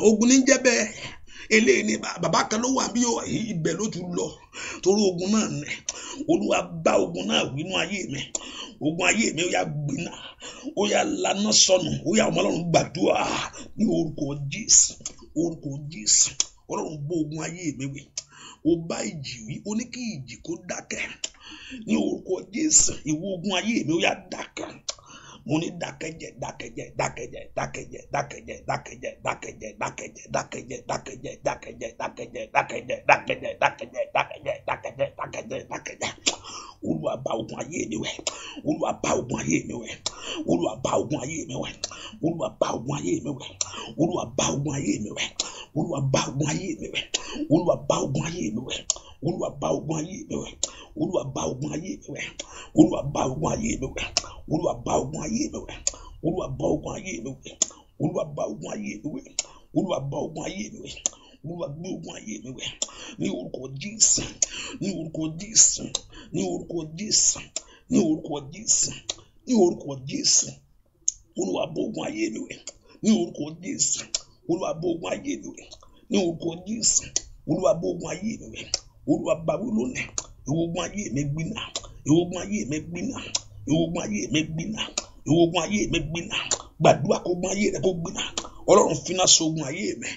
Ogun ní jẹ́ bẹ́ẹ̀. Eléyìí ni bàbá kan ló wà bí ibẹ̀ ló ti lọ. Torí ogun náà ni Olúwa bá ogun náà wí nínú ayé mi. Ogun ayé mi ó yá gbiná, ó yá laná sọnù, ó yá ọmọ Ọlọ́run gbàdúrà ní orúkọ Jésù, orúkọ Jésù. Ọlọ́run bá ogun ayé mi wí. Ó bá ìjì wí, ó ní kí ìjì kó dákẹ́. Ní orúkọ Jésù, ìwọ ogun ayé mi ó yá dákẹ́. Mo ní dákẹ́jẹ́, dákẹ́jẹ́, dákẹ́jẹ́, dákẹ́jẹ́, dákẹ́jẹ́, dákẹ́jẹ́, dákẹ́jẹ́, dákẹ́jẹ́, dákẹ́jẹ́, dákẹ́jẹ́, dákẹ́jẹ́, dákẹ́jẹ́, dákẹ́jẹ́, dákẹ́jẹ́, dákẹ́jẹ́, dákẹ́jẹ́, dákẹ́jẹ́, dákẹ́jẹ́, dákẹ́jẹ́. Olúwa bá ogun ayé mi wẹ̀. Olúwa bá ogun ayé mi wẹ̀. Olúwa bá ogun ayé mi wẹ̀. Olúwa bá ogun ayé mi wẹ̀. Olúwa bá ogun ayé mi wẹ̀. Olúwa bá ogun ayé mi wẹ̀. Olúwa bá ogun ayé mi wẹ̀. Olúwa bá ogun ayé mi wẹ̀. Olúwa bá ogun ayé mi wẹ̀. Olúwa bá ogun ayé mi wẹ̀. Olúwa bá ogun ayé mi wẹ̀. Olúwa bá ogun ayé mi wẹ̀. Olúwa bá ogun ayé mi wẹ̀. Olúwa bá ogun ayé mi wẹ̀. Olúwa gbé ogun ayé mi wẹ̀. Ní orúkọ Jésù, ní orúkọ Jésù, ní orúkọ Jésù, ní orúkọ Jésù, ní orúkọ Jésù. Olúwa bá ogun ayé mi wẹ̀. Ní orúkọ Jésù. Olúwa bá ogun ayé mi wẹ̀. Ní orúkọ Jésù. Olúwa bá ogun ayé mi wẹ̀. Olúwa bá wí lónìí. Ìwọ ogun ayé mi gbiná. Ìwọ ogun ayé mi gbiná. Ìwọ ogun ayé mi gbiná. Ìwọ ogun ayé mi gbiná. Gbàdúrà kó ogun ayé rẹ kó gbiná. Ọlọ́run finá so ogun ayé mi.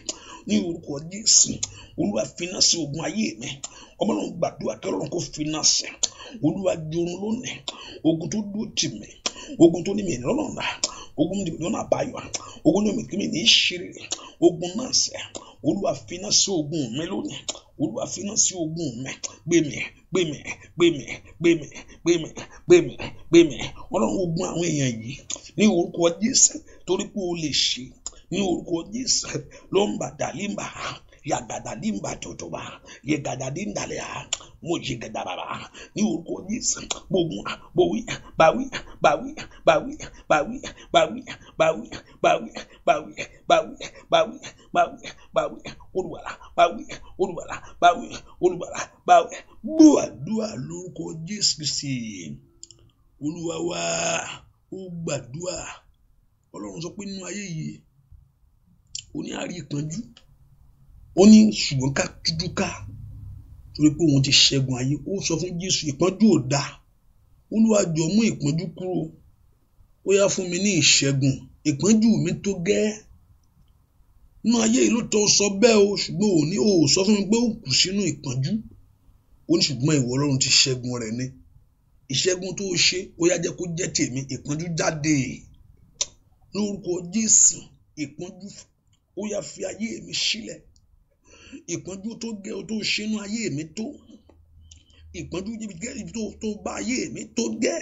Ní orúkọ Jésù, Olúwa finá sí ogun ayé mi. Ọmọlọ́run gbàdúrà kí Ọlọ́run kó finá sí. Olúwa jorun lónìí. Ogun tó dúró tì mí, ogun tó ní mi lọ́nà, ogun tó ní mi lọ́nà àbáyọ, ogun tó ní mi ní ìṣeré, ogun náà sẹ́. Olúwa finá sí ogun mi lónìí. Olúwa finá sí ogun mi. Gbé mi, gbé mi, gbé mi, gbé mi, gbé mi, gbé mi, gbé mi. Ọlọ́run, ogun àwọn èèyàn yìí ní orúkọ Jésù, torí pé o lè ṣe ní orúkọ Jésù. Ló ń bà dàlímbà yàgàdàdìmbà tòtòbà yẹgàdàdìndàlẹ̀ mo yẹgàdàbàbà ní orúkọ Jésù. Gbogbo bòwí bàwí bàwí bàwí bàwí bàwí bàwí bàwí bàwí bàwí bàwí bàwí bàwí, Olùwàlà bàwí, Olùwàlà bàwí, Olùwàlà bàwí. Gbọ́ lórúkọ Jésù Kristi Olúwa wa. Ó gbàdúrà. Ọlọ́run sọ pé nínú ayé yìí ó ní àárí ìpọ́njú, ó ní ṣùgbọ́n ká tújú ká, torí pé òun ti ṣẹ́gun ayé. Ó sọ fún Jésù, ìpọ́njú ò dáa. Olúwa jọ̀ọ́ mú ìpọ́njú kúrò, ó yá fún mi ní ìṣẹ́gun. Ìpọ́njú mi tó gẹ́ nínú ayé yìí ló tọ́ sọ bẹ́ẹ̀ o, ṣùgbọ́n ò ní o sọ fún mi pé ó kù sínú ìpọ́njú. Ó ní ṣùgbọ́n ìwọ Ọlọ́run ti ṣẹ́gun rẹ̀ ni. Ìṣẹ́gun tó ṣe, ó yá jẹ́ kó jẹ́ tèmi. Ìpọ́njú jáde lórúkọ Jésù. Ìpọ́njú, ó yá fi ayé mi sílẹ̀. Ìpọ́njú tó gẹ́ o tó ṣe inú ayé mi tó, ìpọ́njú tó bá ayé mi tó gẹ́,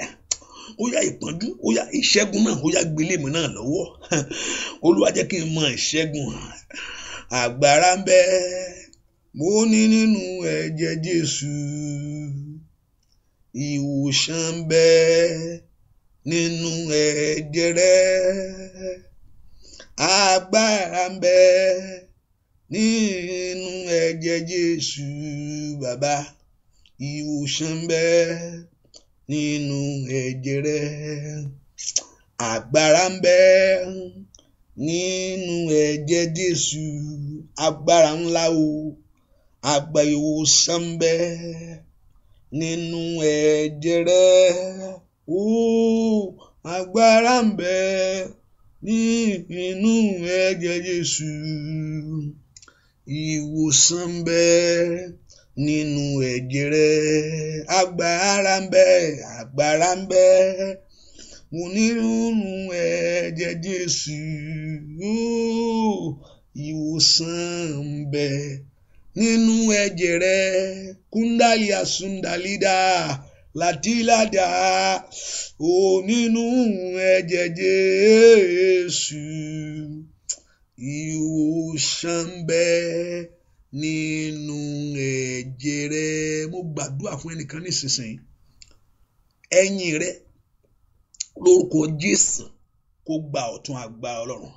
ó yá ìpọ́njú, ó yá ìṣẹ́gun náà, ó yá gbélé mi náà lọ́wọ́. Olúwa jẹ́ kí n mọ ìṣẹ́gun. Agbára ń bẹ mo ní nínú ẹ̀jẹ̀ Jésù, ìwòsàn ń bẹ nínú ẹ̀jẹ̀ rẹ̀, agbára ń bẹ nínú ẹ̀jẹ̀ Jésù bàbá, ìwòsàn ń bẹ nínú ẹ̀jẹ̀ rẹ̀, agbára ń bẹ nínú ẹ̀jẹ̀ Jésù, agbára ńlá o, àgbà ìwòsàn ń bẹ nínú ẹ̀jẹ̀ rẹ̀, o agbára ń bẹ nínú ẹ̀jẹ̀ Jésù, ìwòsàn ń bẹ nínú ẹ̀jẹ̀ rẹ̀, agbára ń bẹ, agbára ń bẹ mo nínú ẹ̀jẹ̀ Jésù, ìwòsàn ń bẹ nínú ẹ̀jẹ̀ rẹ̀. Kúndàlíà sundalida latilada, ó nínú ẹ̀jẹ̀ Jésù, ìwòsàn ń bẹ nínú ẹ̀jẹ̀ rẹ̀. Mo gbàdúrà fún ẹnìkan nísinsìnyí, ẹ̀yìn rẹ lórúkọ Jésù kó gba ọ̀tún agbára Ọlọ́run.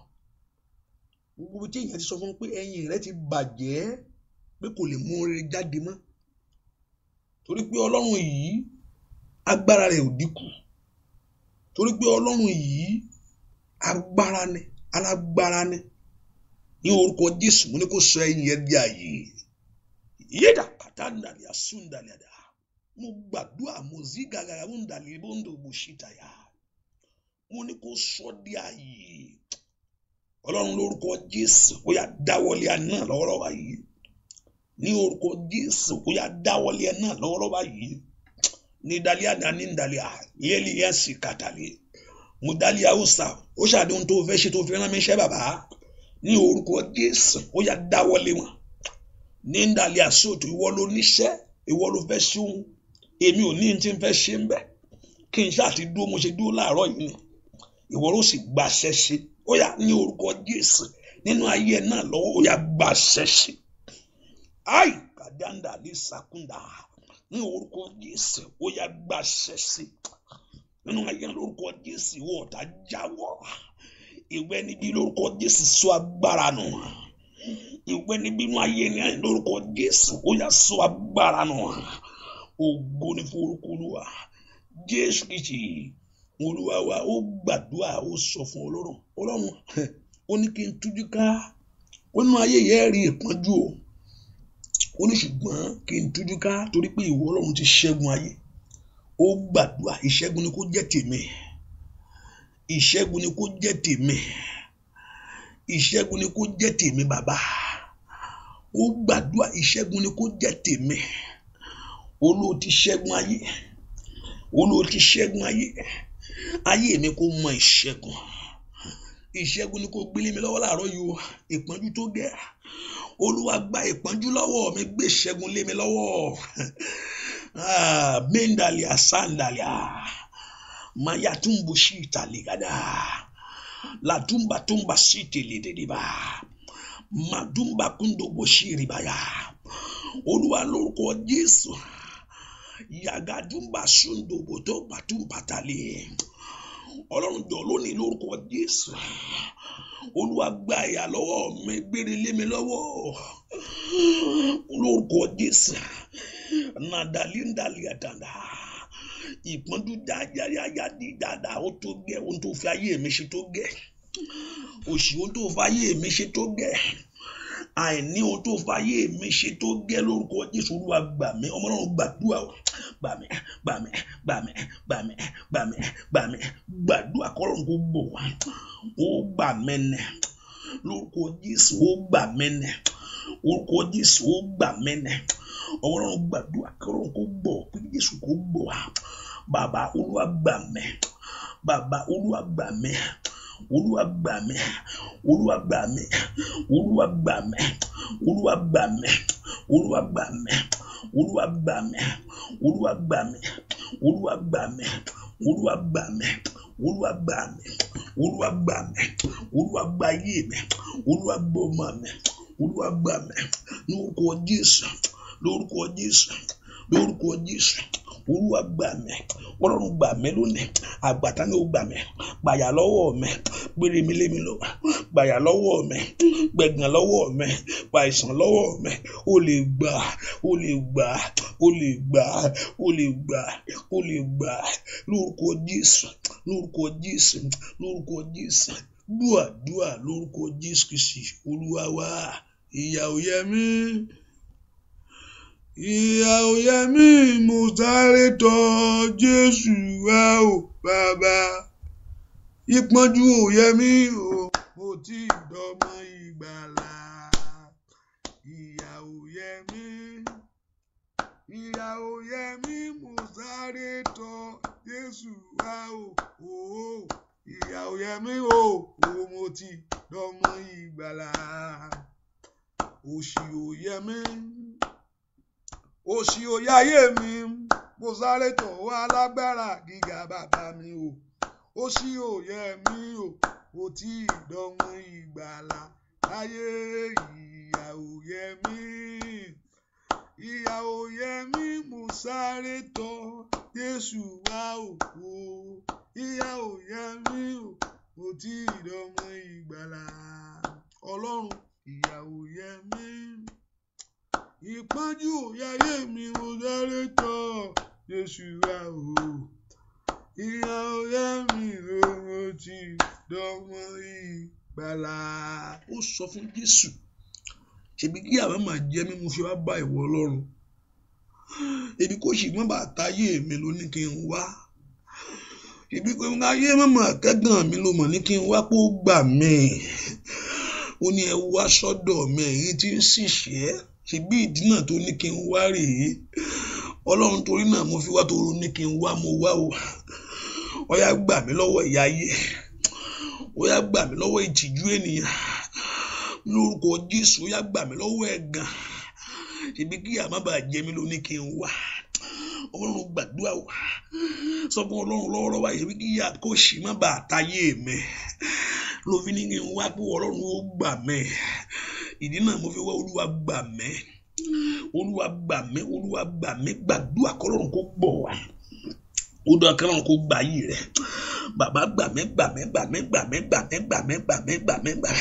Gbogbo tí èèyàn ti sọ fún pé ẹ̀yìn rẹ ti bàjẹ́, pé kò lè mú rere jáde mọ́, torí pé Ọlọ́run yìí agbára rẹ̀ ò dínkù, torí pé Ọlọ́run yìí agbára ni, alágbára ni. Ní orúkọ Jésù mo ní kó sọ ẹ̀yìn ẹ di àyè. Yéèdà kàtàndàlì àsúndàlì àdà. Mo gbàdúrà mo zí gàgàrà mo ń dàlí bóńdò mo ṣìtàyà. Mo ní kó sọ di àyè. Ọlọ́run lórúkọ Jésù ó yá dáwọ́lé ẹ náà lọ́wọ́lọ́wọ́ báyìí. Ní orúkọ Jésù ó yá dáwọ́lé ẹ náà lọ́wọ́lọ́wọ́ báyìí. Ní dalí àdá ní dalí à yéèlì yẹn sì kàtàlí. Mo dalí àwòsà ó ṣàdéhùn tó fẹ́ ṣe tó fi rán mi iṣẹ́ bàbá. Ní orúkọ Jésù ó yá dáwọ́lé wọn. Ní dalí àsòtò, ìwọ ló níṣẹ́, ìwọ ló fẹ́ ṣe ohun, èmi ò ní tí ń fẹ́ ṣe ń bẹ̀. Kí n ṣáà ti dúró, mo ṣe dúró láàárọ̀ yìí ni. Ìwọ ló sì gbàṣẹ ṣe. Ó yá ní orúkọ Jésù nínú ayé ẹ náà lọ́wọ́, ó yá gbàṣẹ ṣe. Ai kàdáńdà lè sàkúndà ní orúkọ Jésù ó yá gbàṣẹ ṣe. Nínú ayé lórúkọ Jésù, ìwọ ọ̀tá jáwọ́. Ìwé níbi lórúkọ Jésù sọ agbára nù. Ìwé níbi inú ayé ní lórúkọ Jésù ó yá sọ agbára nù. Ògo ni fún orúkọ Olúwa. Jésù Kristi Olúwa wa. Ó gbàdúrà, ó sọ fún Ọlọ́run. Ọlọ́run ó ní kí n tújú ká. Ó nínú ayé yẹn rí ìpọ́njú o. Ó ní ṣùgbọ́n kí n tújú ká, torí pé ìwọ Ọlọ́run ti ṣẹ́gun ayé. Ó gbàdúrà, ìṣẹ́gun ni kó jẹ́ tèmi. Ìṣẹ́gun ni kó jẹ́ tèmi. Ìṣẹ́gun ni kó jẹ́ tèmi bàbá. Ó gbàdúrà, ìṣẹ́gun ni kó jẹ́ tèmi. Olóò ti ṣẹ́gun ayé, Olóò ti ṣẹ́gun ayé. Ayé mi kó mọ ìṣẹ́gun. Ìṣẹ́gun ni kó gbélé mi lọ́wọ́ láàárọ̀ yìí o. Ìpọ́njú tó gẹ́, Olúwa gba ìpọ́njú lọ́wọ́ mi, gbé ìṣẹ́gun lé mi lọ́wọ́. Mendalia sandalia mayatumbu shita ligada latumba tumba siti lidediba madumba kundo boshiri baya. Olúwa lórúkọ Jésù, yagadumba sundo boto batumba tali. Ọlọ́run jọ lónìí lórúkọ Jésù, Olúwa gba ìyà lọ́wọ́ mi, gbére lé mi lọ́wọ́ lórúkọ Jésù. Nadalindaliadanda ìpọ́njú dájáyáyá di dáadáa, ó tó gẹ́. Ohun tó fi ayé mi ṣe tó gẹ́, òṣì ohun tó fi ayé mi ṣe tó gẹ́, àìní ohun tó fi ayé mi ṣe tó gẹ́ lórúkọ Jésù. Olúwa gbà mí. Ọmọ Ọlọ́run gbàdúrà o. Gbà mí, gbà mí, gbà mí, gbà mí, gbà mí, gbà mí. Gbàdúrà kọ́lọ́run kó gbò wá. Ó gbà mí nẹ lórúkọ Jésù. Ó gbà mí nẹ lórúkọ Jésù. Ó gbà mí nẹ. Ọmọ Ọlọ́run gbàdúrà kọ́lọ́run kó gbò, pé Jésù kó gbò wá. Bàbá Olúwa gbà mí. Bàbá Olúwa gbà mí. Olúwa gbà mí. Olúwa gbà mí. Olúwa gbà mí. Olúwa gbà mí. Olúwa gbà mí. Olúwa gbà mí. Olúwa gbà mí. Olúwa gbà mí. Olúwa gbà mí. Olúwa gbà mí. Olúwa gbà mí. Olúwa gbà ayé mi. Olúwa gbà ọmọ mi. Olúwa gbà mí. Lórúkọ Jésù. Lórúkọ Jésù. Lórúkọ Jésù. Olúwa gbà mí. Ọlọ́run gbà mí lónìí. Àgbàtà ni ó gbà mí. Gbàyà lọ́wọ́ mi. Gbére mi lé mi lọ. Gbàyà lọ́wọ́ mi. Gbẹ̀gàn lọ́wọ́ mi. Gbàìsàn lọ́wọ́ mi. Ó lè gbà. Ó lè gbà. Ó lè gbà. Ó lè gbà. Ó lè gbà. Lórúkọ Jésù. Lórúkọ Jésù. Lórúkọ Jésù. Dúàdúà lórúkọ Jésù Kristi Olúwa wa. Ìyà ò yẹ mí, ìyà ò yẹ mí, mo sáré tọ̀ Jésù wá o bàbá. Ìpọ́njú ò yẹ mí o, mo ti dọmọ ìgbàlà. Ìyà ò yẹ mí, ìyà ò yẹ mí, mo sáré tọ̀ Jésù wá o. Ìyà ò yẹ mí o, mo ti dọmọ ìgbàlà. Òṣì ò yẹ mí, òṣì ò yẹ ayé mi, mo sáré tọ̀ wá lágbára gíga bàbá mi o. Òṣì ò yẹ mí o, mo ti dọmọ ìgbàlà láyé. Ìyà ò yẹ mí, ìyà ò yẹ mí, mo sáré tọ̀ Jésù wá o. Ìyà ò yẹ mí o, mo ti dọmọ ìgbàlà. Ọlọ́run, ìyà ò yẹ mí, ìpọ́njú ò yẹ ayé mi, mo sáré tọ̀ Jésù wá o. Ìyà ò yẹ mí o, mo ti dọmọ ìgbàlà. Ó sọ fún Jésù, ṣebí kí àwọn máa jẹ mí mo fi wá bá ìwọ Ọlọ́run. Ebi kò sì mọ́ bàtà ayé mi ló ní kí n wá. Ṣebí pé ayé mọ̀mọ́ kẹ́gàn mi ló mọ̀ ní kí n wá kó gbà mí. Ó ní ẹ wá sọ́dọ̀ mi ẹ̀yin tí ń ṣìṣẹ́. Ṣebí ìdí náà tó ní kí n wá rèé. Ọlọ́run torí náà mo fi wá, tó ní kí n wá, mo wá o. Ó yá gbà mí lọ́wọ́ ìyà ayé. Ó yá gbà mí lọ́wọ́ ìtìjú ènìyàn. Lórúkọ Jésù, ó yá gbà mí lọ́wọ́ ẹ̀gàn. Ṣebí kí ìyà má bàa jẹ mí ló ní kí n wá. Ọlọ́run gbàdúrà o. Sọ fún Ọlọ́run lọ́wọ́lọ́wọ́, ṣebí kí ìyà kó ṣì má bàa tayé mi ló fi ní kí n wá pé Ọlọ́run ó gbà mí. Ìdí náà mo fi wá. Olúwa gbà mí. Olúwa gbà mí. Olúwa gbà mí. Gbàdúrà kọ́lọ́run kó gbọ̀ wá. Ó dán kọ́lọ́run kó gbà yìí rẹ̀. Bàbá gbà mí, gbà mí, gbà mí, gbà mí, gbà mí, gbà mí, gbà mí, gbà mí, gbà mí.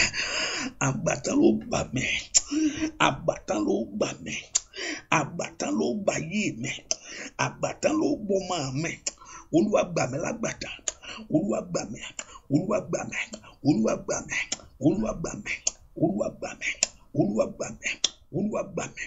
Àgbàtàn ló gbà mí. Àgbàtàn ló gbà mí. Àgbàtàn ló gbà yìí mi. Àgbàtàn ló gbọmọ mi. Olúwa gbà mí lágbàtà. Olúwa gbà mí. Olúwa gbà mí. Olúwa gbà mí. Olúwa gbà mí. Olúwa gbà mí. Olúwa gbà mí. Olúwa gbà mí.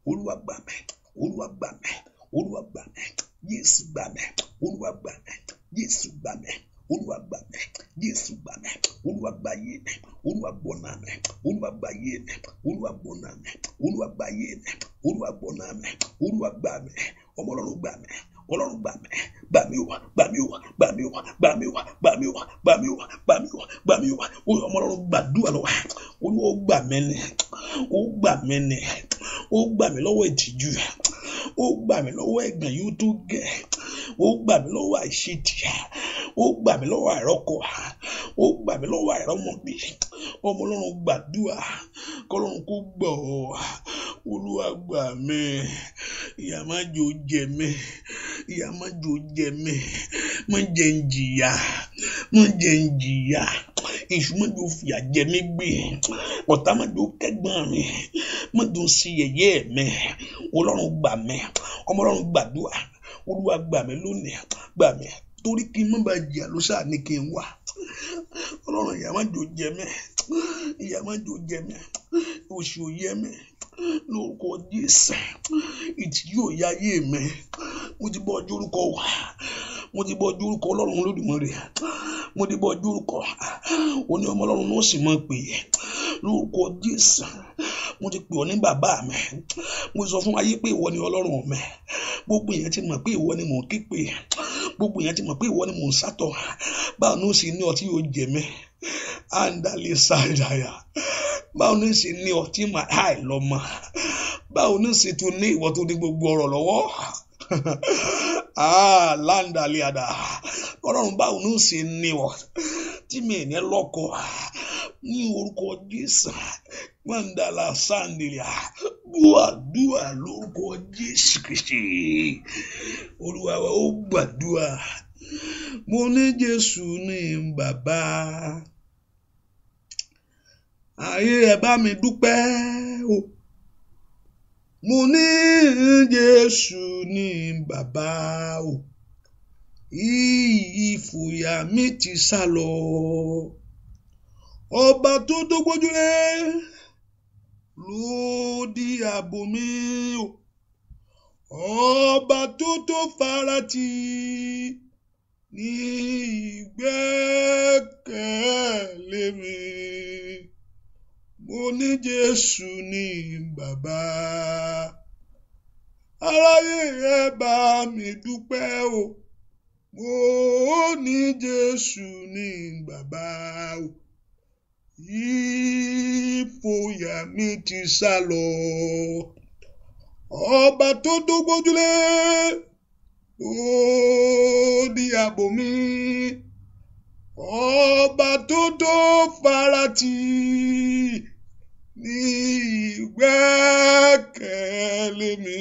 Olúwa gbà mí. Olúwa gbà mí. Olúwa gbà mí. Jésù gbà mí. Olúwa gbà mí. Jésù gbà mí. Olúwa gbà mí. Jésù gbà mí. Olúwa gbà yé mi. Olúwa gbọ́nà mi. Olúwa gbà yé mi. Olúwa gbọ́nà mi. Olúwa gbà yé mi. Olúwa gbọ́nà mi. Olúwa gbà mí. Ọmọ Ọlọ́run gbà mí. Ọlọ́run gbà mí. Gbà mí o. Gbà mí o. Gbà mí o. Gbà mí o. Gbà mí o. Gbà mí o. Gbà mí o. Gbà mí o. Ọmọ Ọlọ́run gbàdúrà lọ. Olúwa gbà mí ni. Ó gbà mí ni. Ó gbà mí lọ́wọ́ ìtìjú. Ó gbà mí lọ́wọ́ ẹ̀gàn yóò tó gẹ̀. Ó gbà mí lọ́wọ́ àìṣètì. Ó gbà mí lọ́wọ́ àìrọ́kọ. Ó gbà mí lọ́wọ́ àìrọ́mọbí. Ọmọ Ọlọ́run gbàdúrà. Kọ́lọ́run kó gbọ́ ọ. Olúwa gbà mí. Ìyà má jò jẹ mí. Ìyà má jò jẹ mí. Má jẹ́ ń jìyà. Má jẹ́ ń jìyà. Èṣù má jò fìyà jẹ mí gbé. Ọ̀tá má jò kẹ́gbọ́n mi. Má jò sí yẹ̀yẹ́ mi. Ọlọ́run gbà mí. Ọmọ Ọlọ́run gbàdúrà. Olúwa gbà mí lónìí. Gbà mí. Torí kí n má bàa jìyà ló sáà ní kí n wá. Ọlọ́run ìyà má jò jẹ mí. Ìyà má jò jẹ mí. Òṣì ò yẹ mí. Lórúkọ Jésù. Ìtìjú ò yá ayé mi. Mo ti bọ́ ọjọ́ orúkọ wá. Mo ti bọ́ ọjọ́ orúkọ Ọlọ́run Olódùmarè. Mo ti bọ́ ọjọ́ orúkọ. Ó ní ọmọ Ọlọ́run ló sì máa pè é. Lórúkọ Jésù. Mo ti pè ọ́ ní bàbá mi. Mo sọ fún ayé pé ìwọ ni Ọlọ́run mi. Gbogbo èèyàn ti mọ̀ pé ìwọ ni mò ń ké pè. Gbogbo èèyàn ti mọ̀ pé ìwọ ni mò ń sátọ̀. Báwo ni ó sì ní ọtí yóò jẹ mí? Andale sàdáyà. Báwo ni ó sì ní ọtí mà áì lọ́mọ? Báwo ni ó sì tún ní ìwọ tó ní gbogbo ọ̀rọ̀ lọ́wọ́? Ah, landale àdá. Ọlọ́run báwo ni ó sì ní ọ tí mi ní lọ́kọ ní orúkọ Jésù. Mandala sandilia. Gbàdúrà lórúkọ Jésù Kristi. Olúwa wa ó gbàdúrà. Mo ní Jésù ní bàbá. Ayé ẹ bá mi dúpẹ́ o. Mo ní Jésù ní bàbá o. Ìfòyà mi ti sá lọ. Ọba tó dógbójúlé ló di ààbò mi o. Ọba tó tó farati ní ìgbẹ́kẹ̀lé mi. Mo ní Jésù ní bàbá. Aráyé ẹ bá mi dúpẹ́ o. Mo ní Jésù ní bàbá o. Ìfòyà mi ti sá lọ. Ọba tó dógbójúlé ó di ààbò mi. Ọba tó tó farati ní ìgbẹ́kẹ̀lé mi.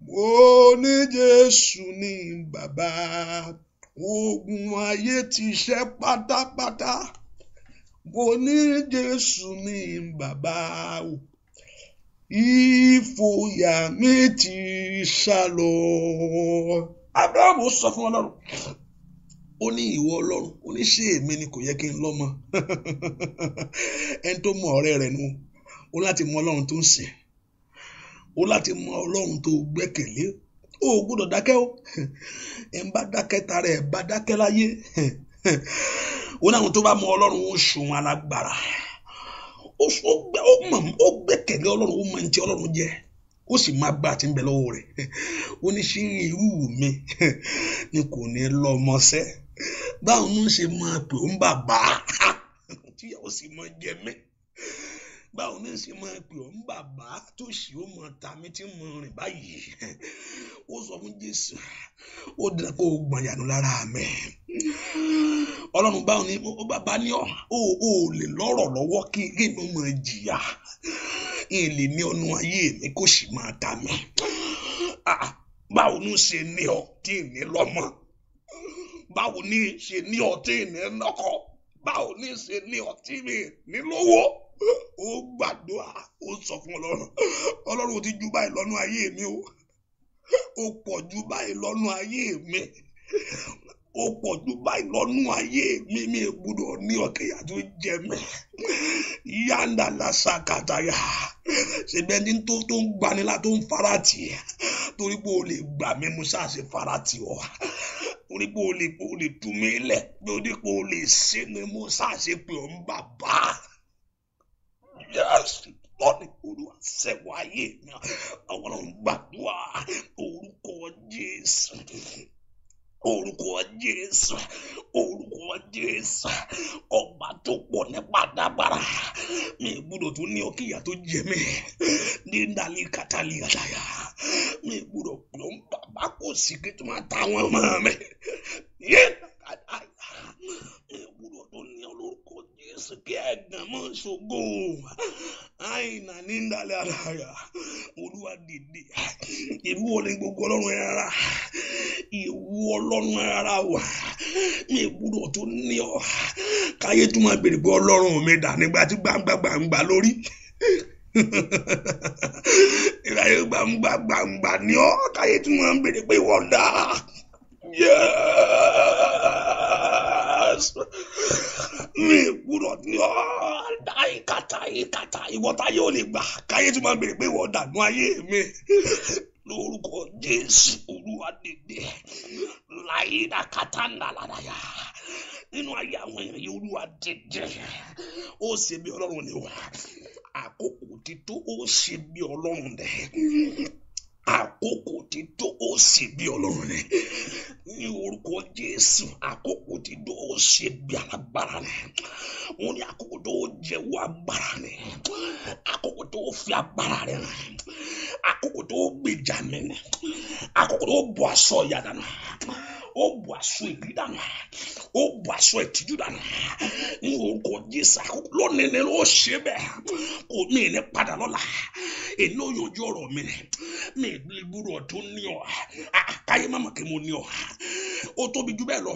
Mo ní Jésù ní bàbá. Ogun ayé ti ṣẹ́ pátápátá. Mo ní Jésù ní bàbá o. Ìfòyà mi ti sá lọ. Abrahamu sọ fún Ọlọ́run. Ó ní ìwọ Ọlọ́run, ó ní ṣé èmi ni kò yẹ kí n lọ́mọ. Ẹni tó mọ ọ̀rẹ́ rẹ̀ nu, ó láti mọ Ọlọ́run tó ń sìn. Ó láti mọ Ọlọ́run tó gbẹ́kẹ̀lé. Ó gbọ́dọ̀ dákẹ́ o. Ẹ̀ ń bá dákẹ́ tara ẹ̀ bá dákẹ́ láyé. Ó ní àwọn tó bá mọ Ọlọ́run ó ṣòwò alágbára. Ó gbẹ́kẹ̀lé Ọlọ́run, ó mọ ẹni tí Ọlọ́run jẹ́. Ó sì máa gbà tí ń bẹ lọ́wọ́ rẹ̀. Ó ní ṣé irú mi ni kò ní lọ́mọṣẹ́. Báwo ló ń ṣe máa pè ó ń bàbá tíyàwó sì máa jẹ mí? Báwo ló ń ṣe máa pè ó ń bàbá tó sì ó máa ta mí tí mo rìn báyìí? Ó sọ fún Jésù, ó dá kó o gbọ̀n yànú lára mi. Ọlọ́run báwo ni ó bàbá ní ọ́, ó lè lọ́rọ̀ lọ́wọ́ kí n máa jìyà. N lè ní ọ̀nà ayé mi kó sì máa ta mí. Báwo ló ń ṣe ní ọ tí ì ní lọ́mọ? Báwo ni ṣe ní ọtí ní lọ́kọ? Báwo ni ṣe ní ọtí mi ní lówó? Ó gbàdúrà, ó sọ fún Ọlọ́run. Ọlọ́run ti ju báyìí lọ́nà ayé mi o. Ó pọ̀ ju báyìí lọ́nà ayé mi. Ó pọ̀ ju báyìí lọ́nà ayé mi. Mi gbọ́dọ̀ ní ọ̀kẹ́yà tó jẹ mí. Yanda lásàkàtàyà. Ṣèbẹ́ ní tó ń gbanilá tó ń farati. Torí pé o lè gbà mí, mo ṣáà ṣe farati ọ. Torí pé o lè tú mi lẹ̀, torí pé o lè ṣe ni mo ṣàṣe pé ò ń bàbá. Yes, lọ́nà Olúwa ṣẹ́gun ayé mi. Àwọn ọlọ́run gbàdúrà orúkọ Jésù. Orúkọ Jésù, orúkọ Jésù, ọba tó pọ̀ nípa dábàrà. Mi gbúdọ̀ tún ní ọkìyà tó jẹ mí. Ní ndàlí kàtàlí àtàyà. Mi gbúdọ̀ pọ̀ ń bàbá kò sí kí tó máa ta àwọn ọmọ mi. Yé kàtàyà. Mi gbúdọ̀ tún ní olórúkọ Jésù kí ẹ̀gàn mọ́ ṣògo. Àìnà ní ndàlí àtàyà. Olúwa dìde. Ìlú wo ni gbogbo ọlọ́run ẹ̀ rárá? Ìwọ ọlọ́run rárá wà. Mi gbúdọ̀ tún ní ọ. Káyé tún máa bèrè pé ọlọ́run mi dà nígbà tí gbangba gbangba lórí. Ìráyé gbangba gbangba ní ọ. Káyé tún máa bèrè pé ìwọ dà. Yes. Mi gbúdọ̀ ní ọ. Àìkàtà ìkàtà ìwọ táyé ò lè gbà. Káyé tún máa bèrè pé ìwọ dà nú ayé mi. Lórúkọ Jésù Olúwa dìde. Láyídà kàtàndà ládàyà. Nínú ayé àwọn èèyàn yìí Olúwa dìde. Ó ṣe bí Ọlọ́run ni wà. Àkókò ti tó, ó ṣe bí Ọlọ́run dẹ̀. Àkókò ti tó, ó ṣe bí Ọlọ́run ni. Ní orúkọ Jésù, àkókò ti tó, ó ṣe bí alágbára ni. Wọ́n ní àkókò tó jẹ́wọ́ agbára ni. Àkókò tó fi agbára rẹ̀ hàn. Àkókò tó gbèjà mi ni. Àkókò tó bọ́ aṣọ ìyà dànù. Ó bọ́ aṣọ ìbí dànù. Ó bọ́ aṣọ ìtìjú dànù. Ní orúkọ Jésù, àkókò lónìí ni ó ṣe bẹ́ẹ̀. Kò mí ní padà lọ́la. Èmi ò yanjú ọ̀rọ̀ mi ni. Mi gbúdọ̀ tún ní ọ. Káyé má mọ̀ kí mo ní ọ. Ó tóbi jù bẹ́ẹ̀ lọ.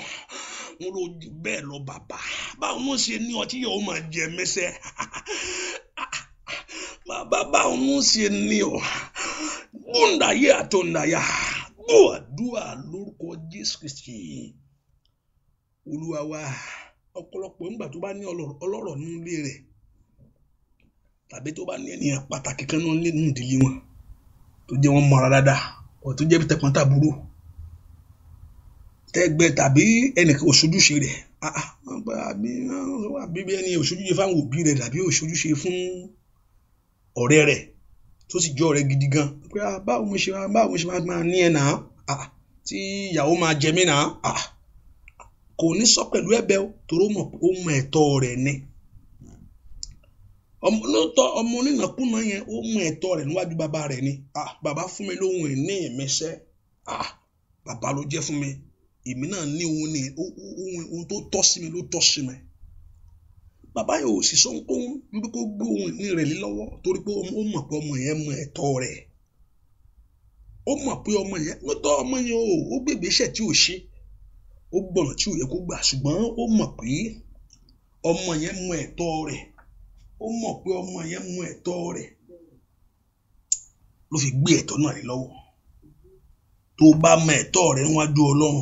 Mo lọ jù bẹ́ẹ̀ lọ bàbá. Báwo ló ṣe ní ọ tí yóò máa jẹ mẹ́sẹ̀? Bàbá báwo ló ṣe ní ọ? Gbóǹdàyé àtọ̀ǹdàyà. Gbọ́ àdúrà lórúkọ Jésù Kristi. Olúwa wa, ọ̀pọ̀lọpọ̀ nígbà tó bá ní ọlọ́rọ̀ nínú ilé rẹ̀ tàbí tó bá ní ènìyàn pàtàkì kan nínú ìdílé wọn tó jẹ́ wọn mọ̀ra dáadáa ọ̀ tó jẹ́ tẹ̀gbọ́n-tàbúrò tẹ́gbẹ́ tàbí ẹnìkan òṣojúṣe rẹ̀, àbí bí ẹni òṣojúṣe fáwọn òbí rẹ̀ tàbí òṣojúṣe fún ọ̀rẹ́ rẹ̀ tó sì jẹ́ ọ̀rẹ́ gidi gan. Pé báwo mo ṣe máa ní ẹ náà, tí ìyàwó máa jẹ mí náà. Kò ní sọ pẹ̀lú ẹ̀bẹ̀ o, torí ó mọ̀ ó mọ ẹ̀tọ́ rẹ̀ ni. Lóòótọ́ ọmọ onínàkúnà yẹn ó mọ ẹ̀tọ́ rẹ̀ níwájú bàbá rẹ̀ ni. Bàbá fún mi lóhun ìní mi sẹ́. Bàbá ló jẹ́ fún mi. Èmi náà ní ohun ní ohun tó tọ́ sí mi ló tọ́ sí mi. Bàbá yẹn ò sì sọ ohunkóhun bí kò gbé ohun ìní rẹ̀ lé lọ́wọ́ torí pé ó mọ̀ pé ọmọ yẹn mọ ẹ̀tọ́ rẹ̀. Ó mọ̀ pé ọmọ yẹn lóòótọ́ ọmọ yẹn ó gbé ìgbésẹ̀ tí ò ṣe. Ó gbọ̀nà tí ò yẹ kó gbà, ṣùgbọ́n ó mọ̀ pé ọmọ yẹn mọ ẹ̀tọ́ rẹ̀. Ó mọ̀ pé ọmọ yẹn mọ ẹ̀tọ́ rẹ̀ ló fi gbé ẹ̀tọ́ náà lé lọ́wọ́. Tó bá mọ ẹ̀tọ́ rẹ̀ níwájú Ọlọ́run,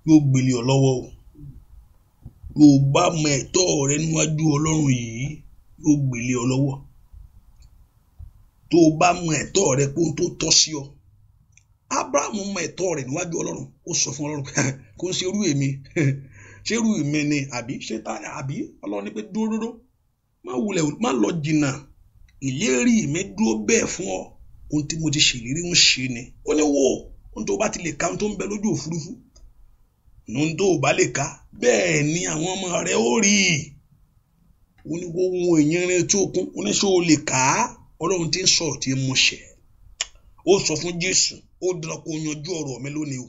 yóò gbélé ọ lọ́wọ́ o. Tó bá mọ ẹ̀tọ́ rẹ̀ níwájú Ọlọ́run yìí, yóò gbélé ọ lọ́wọ́. Tó bá mọ ẹ̀tọ́ rẹ̀ pé ohun tó tọ́ sí ọ. Ábúráhámù mọ ẹ̀tọ́ rẹ̀ níwájú Ọlọ́run. Ó sọ fún Ọlọ́run kó ń ṣe irú èmi. Ṣé irú èmi ni àbí ṣé tá àbí Ọlọ́run ní pé dúró má wulẹ̀ má lọ jìnnà. Ìlérí mi dúró bẹ́ẹ̀ fún ọ. Ohun tí mo ti ṣèlérí ń ṣe ni. Ó ní wò ohun tó bá ti lè ka ohun tó ń bẹ lójú òfurufú. Ohun tó bá lè ka bẹ́ẹ̀ ni àwọn ọmọ rẹ̀ ó rí. Ó ní wo ohun èèyàn rẹ̀ tí ó kún. Ó ní ṣé o lè kà á? Ọlọ́run ti ń sọ̀rọ̀ tí ń mú ṣẹ. Ó sọ fún Jésù, ó dandan kó yanjú ọ̀rọ̀ mi lónìí o.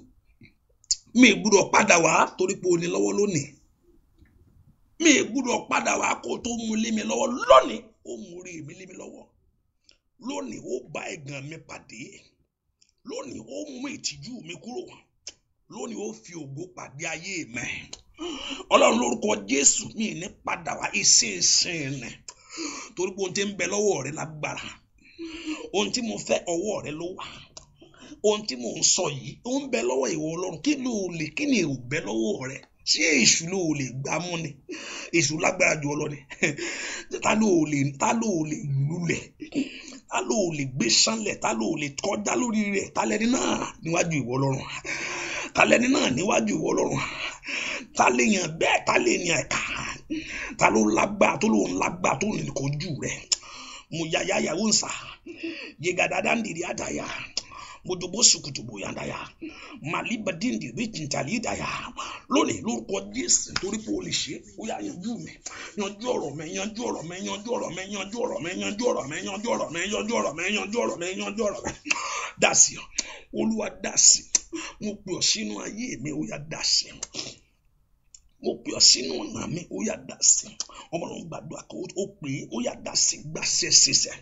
Mi gbúdọ̀ padà wá torí pé o ní lọ́wọ́ lónìí. Mi gbúdọ̀ padà wá kó tó mú lé mi lọ́wọ́ lónìí. Ó mú orí mi lé mi lọ́wọ́. Lónìí ó bá ẹ̀gàn mi pàdé. Lónìí ó mú ìtìjú mi kúrò. Lónìí ó fi ògo pàdé ayé mi. Ọlọ́run lórúkọ Jésù, mi ní padà wá ìsinsìnyí ni. Torí pé ohun tí ń bẹ lọ́wọ́ rẹ lágbára. Ohun tí mo fẹ́ ọwọ́ rẹ ló wà. Ohun tí mò ń sọ yìí ó ń bẹ lọ́wọ́ ìwọ Ọlọ́run. Kí ló lè kí ni ò bẹ lọ́wọ́ rẹ? Ṣé èṣù ló lè gbá mú ni? Èṣù lágbára jù ọ lọ ni. Ta ló lè lulẹ̀? Ta ló lè gbé sánlẹ̀? Ta ló lè kọjá lórí rẹ̀? Ta lẹni náà níwájú ìwọ Ọlọ́run? Ta lẹni náà níwájú ìwọ Ọlọ́run? Ta lè yàn bẹ́ẹ̀? Ta lè yàn ẹ̀ka? Ta ló lágbára tó lóun lágbára tó lè kojú rẹ̀? Mo yàyà yàwó ń sà yegada ndìrí àdàyà mojobo sukutubu yandaya maliba dindi wíjìntàlí dàyà lónìí lórúkọ Jésù, torí pé o lè ṣe, ó yá yanjú mi, yanjú ọ̀rọ̀ mi, yanjú ọ̀rọ̀ mi, yanjú ọ̀rọ̀ mi, yanjú ọ̀rọ̀ mi, yanjú ọ̀rọ̀ mi, yanjú ọ̀rọ̀ mi, yanjú ọ̀rọ̀ mi, yanjú ọ̀rọ̀ mi, yanjú ọ̀rọ̀ mi. Dásì, Olúwa dásì. Mo pè ọ́ sínú ayé mi, ó yá dásì. Mo pè ọ́ sínú ọ̀nà mi, ó yá dásì. Ọmọ náà gbàdúrà kó o pè é, ó yá dásì, gbàṣẹ ṣiṣẹ́.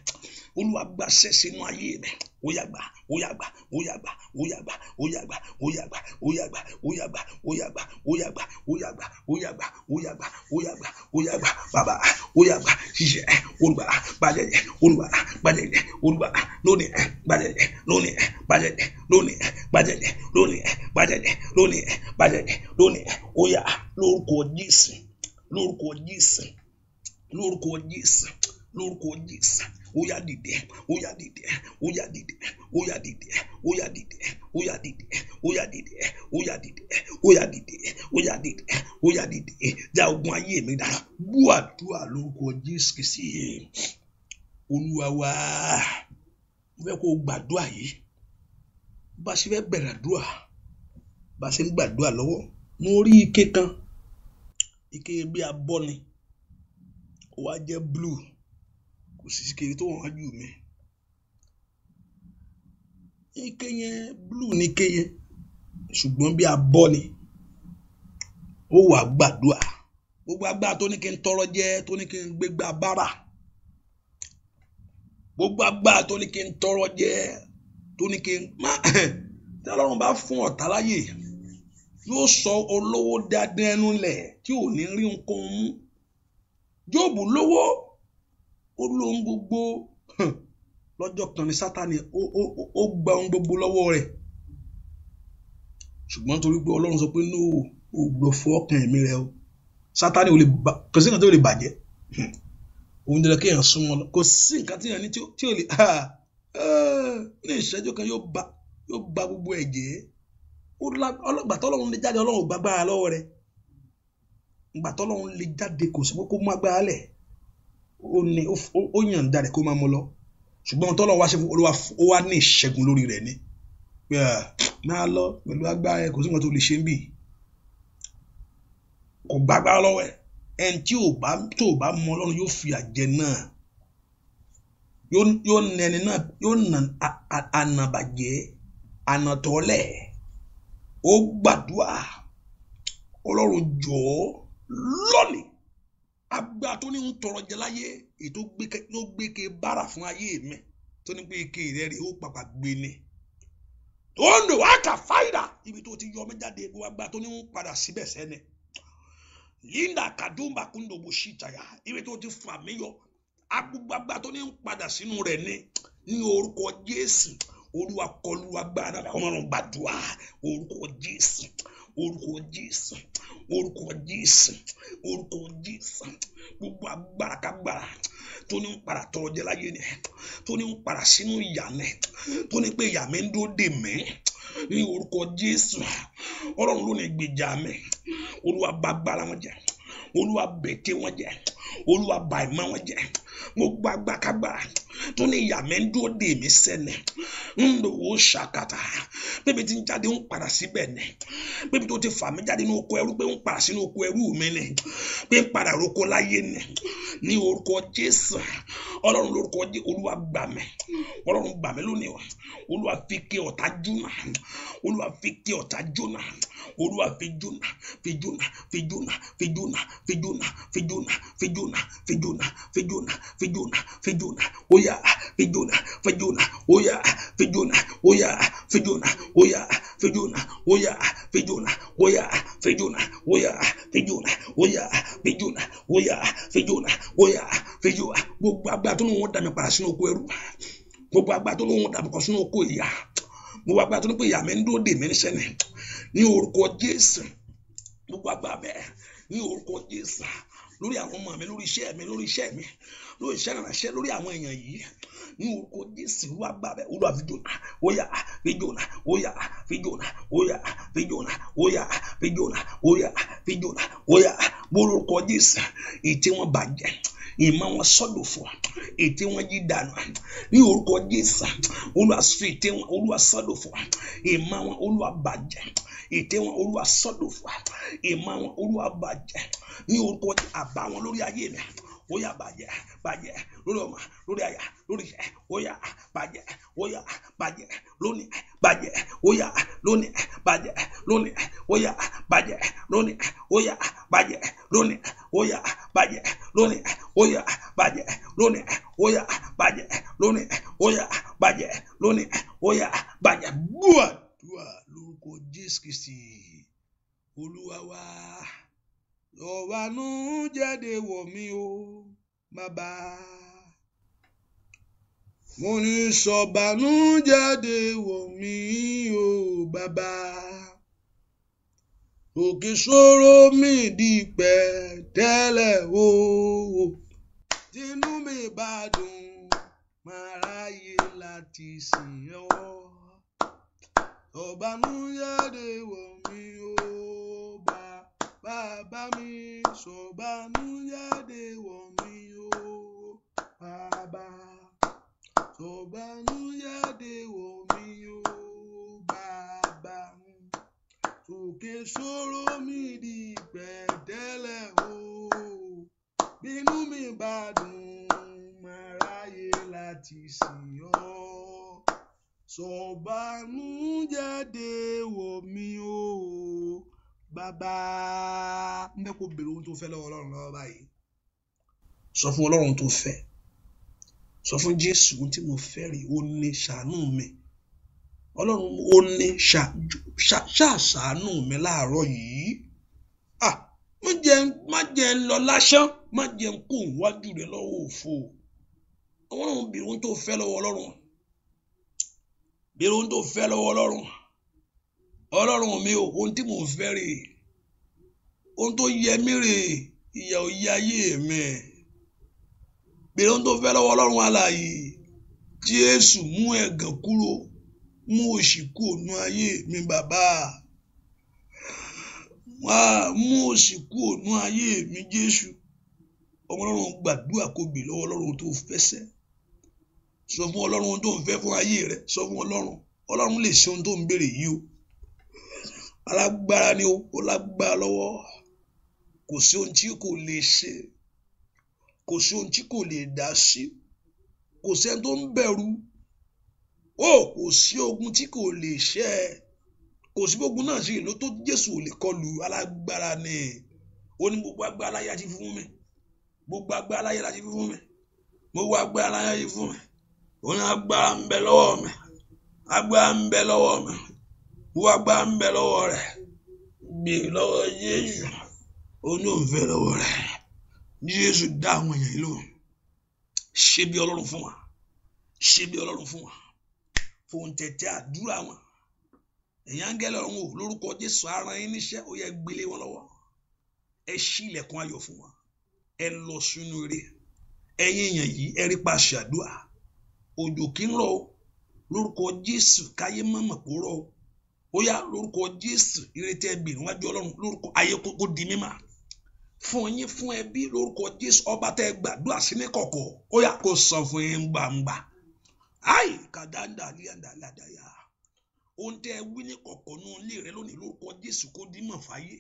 Olúwa gbàṣẹ sínú ayé mi, ó yá gbà, ó yá gbà, ó yá gbà, ó yá gbà, ó yá gbà, ó yá gbà, ó yá gbà, ó yá gbà, ó yá gbà, ó yá gbà, ó yá gbà, ó yá gbà, ó yá gbà, ó yá gbà, ó yá gbà, bàbá, ó yá gbà, ṣiṣẹ́, Olúwa gbàjẹjẹ, Olúwa gbàjẹjẹ, Olúwa lónìí gbàjẹjẹ, lónìí gbàjẹjẹ, lónìí gbàjẹjẹ, lónìí gbàjẹjẹ, lónìí gbàjẹjẹ, lónìí, ó yá, lórúkọ Jésù, lórúkọ Jésù, lórúkọ Jésù, lórúkọ Jésù. Ó yá dìde, ó yá dìde, ó yá dìde, ó yá dìde, ó yá dìde, ó yá dìde, ó yá dìde, ó yá dìde, ó yá dìde, ó yá dìde, ó yá dìde. Já ogun ayé mi dára. Gbọ́ àdúrà lórúkọ Jésù Kristi Olúwa wa. Mo fẹ́ kó o gbàdúrà yìí. Bá a ṣe fẹ́ bẹ̀rẹ̀ àdúrà, bá a ṣe ń gbàdúrà lọ́wọ́, mo rí ike kan, ike bí abọ́ ni, ó wá jẹ́ blue. Kò sí ike tó wọ́n jù mí. Ike yẹn blue ni ike yẹn, ṣùgbọ́n bí abọ́ ni. Ó wá gbàdúrà. Gbogbo agbára tó ní kí n tọrọ jẹ, tó ní kí n gbégbá bára. Gbogbo agbára tó ní kí n tọrọ jẹ, tó ní kí n má. Tí Ọlọ́run bá fún ọ̀tá láyè, yóò sọ olówó dáadáa ẹnu lẹ̀ tí ò ní rí nǹkan mú. Jóòbù lówó, ó lóhun gbogbo. Lọ́jọ́ kan ní Sátánì ó gba ohun gbogbo lọ́wọ́ rẹ̀. Ṣùgbọ́n torí pé Ọlọ́run sọ pé no, o gbọ́ fọ́ ọkàn ẹ̀mí rẹ o. Sátánì ò lè ba, kò sí nǹkan tí ò lè bàjẹ́. Òun dandan kéèyàn súnmọ́ lọ. Kò sí nǹkan tí èèyàn ní tí ò lè ní ìṣẹ́jú kan yóò ba gbogbo ẹ̀ jẹ́. Ọlọ́gbà tọ́lọ́run lè jáde, Ọlọ́run ò gbàgbára lọ́wọ́ rẹ̀. Ìgbà tọ́lọ́run lè jáde kò sọ pé kó mú agbára lẹ̀. Ó ní ó yànda rẹ̀ kó máa mú lọ. Ṣùgbọ́n tọ́lọ́run wá ṣe fún Olúwa, ó wá ní ìṣẹ́gun lórí rẹ̀ ni. Máa lọ pẹ̀lú agbára ẹ̀, kò sí nǹkan tó lè ṣe ń bì. Kò gbàgbára lọ́wọ́ ẹ̀. Ẹni tí ò bá tó bá mọ Ọlọ́run yóò fi àjẹ náà. Yóò nà ẹni náà, yóò nà ànàbàjẹ́, ànàtọ́lẹ̀. Ó gbàdúrà. Ọlọ́run jọ̀ọ́ lónìí. Agbára tó ní ń tọrọ jẹ láyé, èyí tó gbé ke bára fún ayé mi, tó ní pé ike rẹ̀ rí ó pàpà gbé ni. Ó ń lò wá kà fáìdà ibi tó ti yọ mí jáde, gbogbo agbára tó ní ń padà síbẹ̀ sẹ́ni. Linda kadumba kundobo shitaya, ibi tó ti fà mí yọ, agbègbè agbára tó ní ń padà sínú rẹ̀ ni. Ní orúkọ Jésù, Olúwa kọlù agbára náà, ọmọ náà gbàdúrà. Orúkọ Jésù, orúkọ Jésù, orúkọ Jésù, orúkọ Jésù. Gbogbo agbára kágbára tó ní ń padà tọrọ jẹ láyé ni, tó ní ń padà sínú ìyà ni, tó ní pé ìyà mi ń dúró dè mí. Ní orúkọ Jésù, Ọlọ́run ló ní gbèjà mi. Olúwa bà agbára wọn jẹ́, Olúwa bẹ̀tẹ̀ wọn jẹ́, Olúwa bà ìmọ̀ wọn jẹ́. Gbogbo agbára kágbára tó ní ìyà mi ń dúró dè mí sẹ́ni, ń lò ó ṣàkàtà. Bébí tí ń jáde ń padà síbẹ̀ ni. Bébí tó ti fà mí jáde ní oko ẹrú pé ń padà sínú oko ẹrú mi ni. Pé ń padà roko láyé ni. Ní orúkọ Jésù, Ọlọ́run lórúkọ Jésù, Olúwa gbà mí. Ọlọ́run gbà mí lónìí o. Olúwa fi ké ọ̀tá jóná. Olúwa fi ké ọ̀tá jóná. Olúwa fi jóná, fi jóná, fi jóná, fi jóná, fi jóná, fi jóná, fi jóná, fi jóná, fi jóná, fi jóná, fi jóná. Ó yá, fi jóná, fi jóná, ó yá, fi jóná, ó yá, fi jóná, ó yá, fi jóná, ó yá, fi jóná, ó yá, fi jóná, ó yá, fi jóná, ó yá, fi jóná, ó yá, fi jóná, ó yá, fi jóná. Gbogbo agbára tó ní wọn dà mí padà sínú oko ẹrú. Gbogbo agbára tó ní wọn dà mí padà sínú oko ìyà. Gbogbo agbára tó ní pé ìyà mi ń dúró dè mí níṣẹ́ ni. Ní orúkọ Jésù, gbogbo agbára bẹ́ẹ̀ ní orúkọ Jésù. Lórí àwọn ọmọ mi, lórí iṣẹ́ mi, lórí iṣẹ́ mi, lórí iṣẹ́ ìránṣẹ́, lórí àwọn èèyàn yìí. Ní orúkọ Jésù, Olúwa gbà bẹ́ẹ̀. Olúwa fi jóná. Ó yá, fi jóná. Ó yá, fi jóná. Ó yá, fi jóná. Ó yá, fi jóná. Ó yá, fi jóná. Ó yá, lórúkọ Jésù, ètè wọn bàjẹ́, ìmọ̀ wọn sọ́dọ̀fọ̀, ètè wọn yí dànù. Ní orúkọ Jésù, Olúwa fi ètè wọn, Olúwa sọ́dọ̀fọ̀, ìmọ̀ wọn, Olúwa bàjẹ́, ètè wọn, Olúwa sọ́dọ̀fọ̀, ìmọ̀ wọn, Olúwa bàjẹ́. Ní orúkọ àbá wọn lórí ayé mi, ó yá bàjẹ́, bàjẹ́ lórí ọmọ, lórí aya, lórí iṣẹ́, ó yá bàjẹ́, ó yá bàjẹ́ lónìí, bàjẹ́, ó yá lónìí, bàjẹ́ lónìí, ó yá bàjẹ́ lónìí, ó yá bàjẹ́ lónìí, ó yá bàjẹ́ lónìí, ó yá bàjẹ́ lónìí, ó yá bàjẹ́ lónìí, ó yá bàjẹ́ lónìí, ó yá bàjẹ́. Gbúàdúà lórúkọ Jésù Kristi Olúwa wa. Ọ̀wánú jáde wọ̀ mí o bàbá. Mo ní sọ̀bánú jáde wọ̀ mí o bàbá. Òkè ṣòro mi di pẹ̀tẹ́lẹ̀ o. Tinú mi bá dùn, máa ráyè láti sìn ọ́. Ọ̀bánú jáde wọ̀ mí o bàbá. Bàbá mi sọ̀bánú jáde wọ̀ mí o bàbá. Sọ̀bánú jáde wọ̀ mí o bàbá. Òkè ṣòro mi di pẹ̀tẹ́lẹ̀ o. Bínú mi bá dùn, máa ráyè láti sìn ọ́. Sọ̀bánú jáde wọ̀ mí o bàbá. Ń bẹ́ kó béèrè ohun tó fẹ́ lọ́wọ́ Ọlọ́run lọ́wọ́ báyìí. Sọ fún Ọlọ́run tó fẹ́. Sọ fún Jésù ohun tí mo fẹ́ rí, ó ní ṣàánú mi. Ọlọ́run ó ní ṣàṣàánú mi láàárọ̀ yìí. Má jẹ́ ń lọ lásán, má jẹ́ ń kó wájú rẹ lọ́wọ́ òfo. Ọlọ́run béèrè ohun tó fẹ́ lọ́wọ́ Ọlọ́run. Béèrè ohun tó fẹ́ lọ́wọ́ Ọlọ́run. Ọlọ́run mi o, ohun tí mò ń fẹ́ rè, ohun tó yẹ mí rè, ìyà ò yẹ ayé mi. Béèrè ohun tó fẹ́ lọ́wọ́ Ọlọ́run alààyè. Jésù mú ẹ̀gàn kúrò, mú òṣì kúrò nú ayé mi bàbá. Mú òṣì kúrò nú ayé mi Jésù. Ọmọ Ọlọ́run gbàdúrà kó bì lọ́wọ́ Ọlọ́run tó fẹsẹ̀. Sọ fún Ọlọ́run ohun tó ń fẹ́ fún ayé rẹ. Sọ fún Ọlọ́run. Ọlọ́run lè ṣe ohun tó ń béèrè yìí o. Alágbára ni o, ó lágbára lọ́wọ́. Kò sí ohun tí kò lè ṣe. Kò sí ohun tí kò lè dá sí. Kò sẹ́ni tó ń bẹ̀rù. Ó kò sí ogun tí kò lè ṣẹ́. Kò sí ogun náà ṣe ìlú tó Jésù ò lè kọlù. Alágbára ni. Ó ní gbogbo agbára láyé àti fún mi. Gbogbo agbára láyé láti fún mi. Gbogbo agbára láyé àti fún mi. Ó ní agbára ń bẹ lọ́wọ́ mi. Agbára ń bẹ lọ́wọ́ mi. Gbogbo agbára ń bẹ lọ́wọ́ rẹ̀. Gbè lọ́wọ́ Jésù. Ó ní òun fẹ́ lọ́wọ́ rẹ̀. Jésù dá àwọn èèyàn yìí lóhùn. Ṣe bí Ọlọ́run fún wa. Ṣe bí Ọlọ́run fún wa. Fòun tẹ̀tẹ̀ àdúrà wọn. Ẹ̀yin áńgẹ́lì ọ̀run o, lórúkọ Jésù ara yín níṣẹ́, ó yẹ gbélé wọn lọ́wọ́. Ẹ ṣí ilẹ̀kùn ayọ̀ fún wọn. Ẹ lọ sínú ire. Ẹ̀yin èèyàn yìí, ẹ rí paṣẹ àdúrà. Òjò kì í rọ̀ o. Lórúkọ Jésù káyé mọ̀mọ̀ kó rọ̀ o. Ó yá lórúkọ Jésù ire tẹ́ bì níwájú Ọlọ́run lórúkọ ayé kó di mímọ́. Fún yín fún ẹbí lórúkọ Jésù ọba tẹ́ gbàdúrà sí ní kọ̀kọ̀ ó yá kó sọ fún yín gbangba. Ayi kàdáńdà líàndà ládàyà. Ohun tẹ́ wí ní kọ̀kọ̀ nú ilé rẹ lónìí lórúkọ Jésù kó di mímọ̀ fáyé.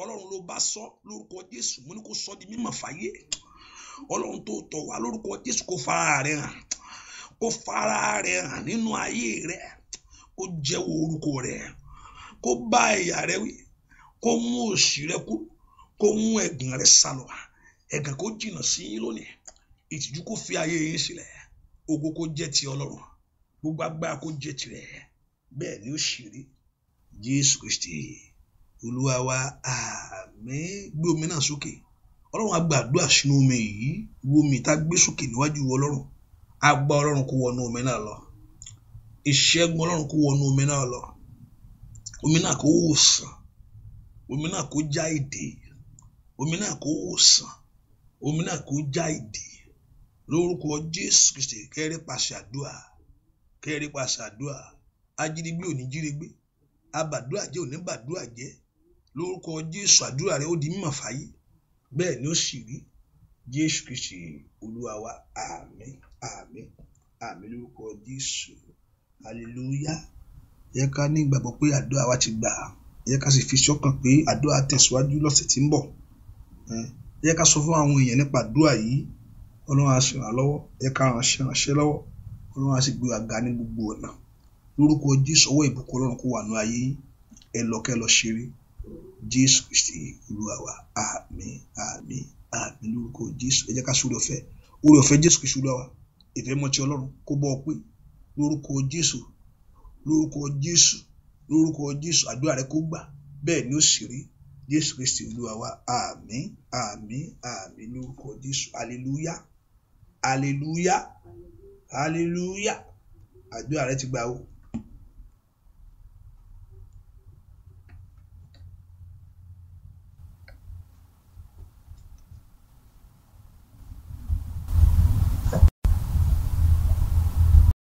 Ọlọ́run ló bá sọ lórúkọ Jésù mo ní kó sọ di mímọ̀ fáyé. Ọlọ́run tó tọ̀ wá lórúkọ Jésù kó fara rẹ̀ hàn. Kó fara rẹ̀ hàn nínú ayé rẹ̀. Kó jẹ́wọ́ orúkọ rẹ̀. Kó bá ẹ̀yà rẹ̀ wí. Kó mú òṣì rẹ̀ kú. Kó mú ẹ̀gàn rẹ̀ sálọ. Ẹ̀gàn kó jìnnà sí yín lónìí. Ìtìjú kó fi ayé yín sílẹ̀. Ògo kó jẹ́ ti Ọlọ́run. Gbogbo agbára kó jẹ́ tirẹ̀. Bẹ́ẹ̀ ni ó sì rí. Jésù Kristi Olúwa wa, àmín. Gbé omi náà sókè. Ọlọ́run á gbàdúrà sínú omi yìí. Wo omi tá gbé sókè níwájú Ọlọ́run. Á gba Ọlọ́run kó wọnú omi náà lọ. Ìṣẹ́gun Ọlọ́run kó wọnú omi náà lọ. Omi náà kó wòsàn. Omi náà kó já èdè. Omi náà kó wòsàn, omi náà kó já ìdè. Lórúkọ Jésù Kristi, kẹ́rí pàṣẹ àdúrà, kẹ́rí pàṣẹ àdúrà. Ajínigbé ò ní jínigbé, abàdúrà jẹ́ ò ní bàdúrà jẹ́. Lórúkọ Jésù, àdúrà rẹ ó di mímọ̀ fáyé. Bẹ́ẹ̀ ni ó sì rí. Jésù Kristi Olúwa wa. Àmín, àmín, àmín lórúkọ Jésù. Hallelujah. Yẹ ká ní ìgbàgbọ́ pé àdúrà wa ti gbà. Yẹ ká sì fi sọ́kàn pé àdúrà tẹ̀síwájú lọ́sẹ̀ tí ń bọ̀. Yẹ ká sọ fún àwọn èèyàn nípa àdúrà yìí. Ọlọ́run á sì ràn lọ́wọ́. Yẹ ká ránṣẹ́ lọ́wọ́. Ọlọ́run á sì gbé wa ga ní gbogbo ọ̀nà. Lórúkọ Jésù, ọwọ́ ìbùkún Ọlọ́run kó wà ní ayé yín. Ẹ lọ kẹ́ lọ ṣeré. Jésù Kristi Olúwa wa. Àmín, àmín, àmín lórúkọ Jésù. Ẹ jẹ́ ká sórí ọ̀fẹ́. Oore ọ̀fẹ́ Jésù Kristi Olúwa wa. Ìfẹ́ mọ́ ti Ọlọ́run kó bọ́ ọ pé. Lórúkọ Jésù, lórúkọ Jésù, lórúkọ Jésù, àdúrà rẹ kó gbà. Bẹ́ẹ̀ ni ó sì rí. Jésù Kristi Olúwa wa. Àmín, àmín, àmín lórúkọ Jésù. Hallelujah, hallelujah, hallelujah. Àdúrà rẹ ti gbà o.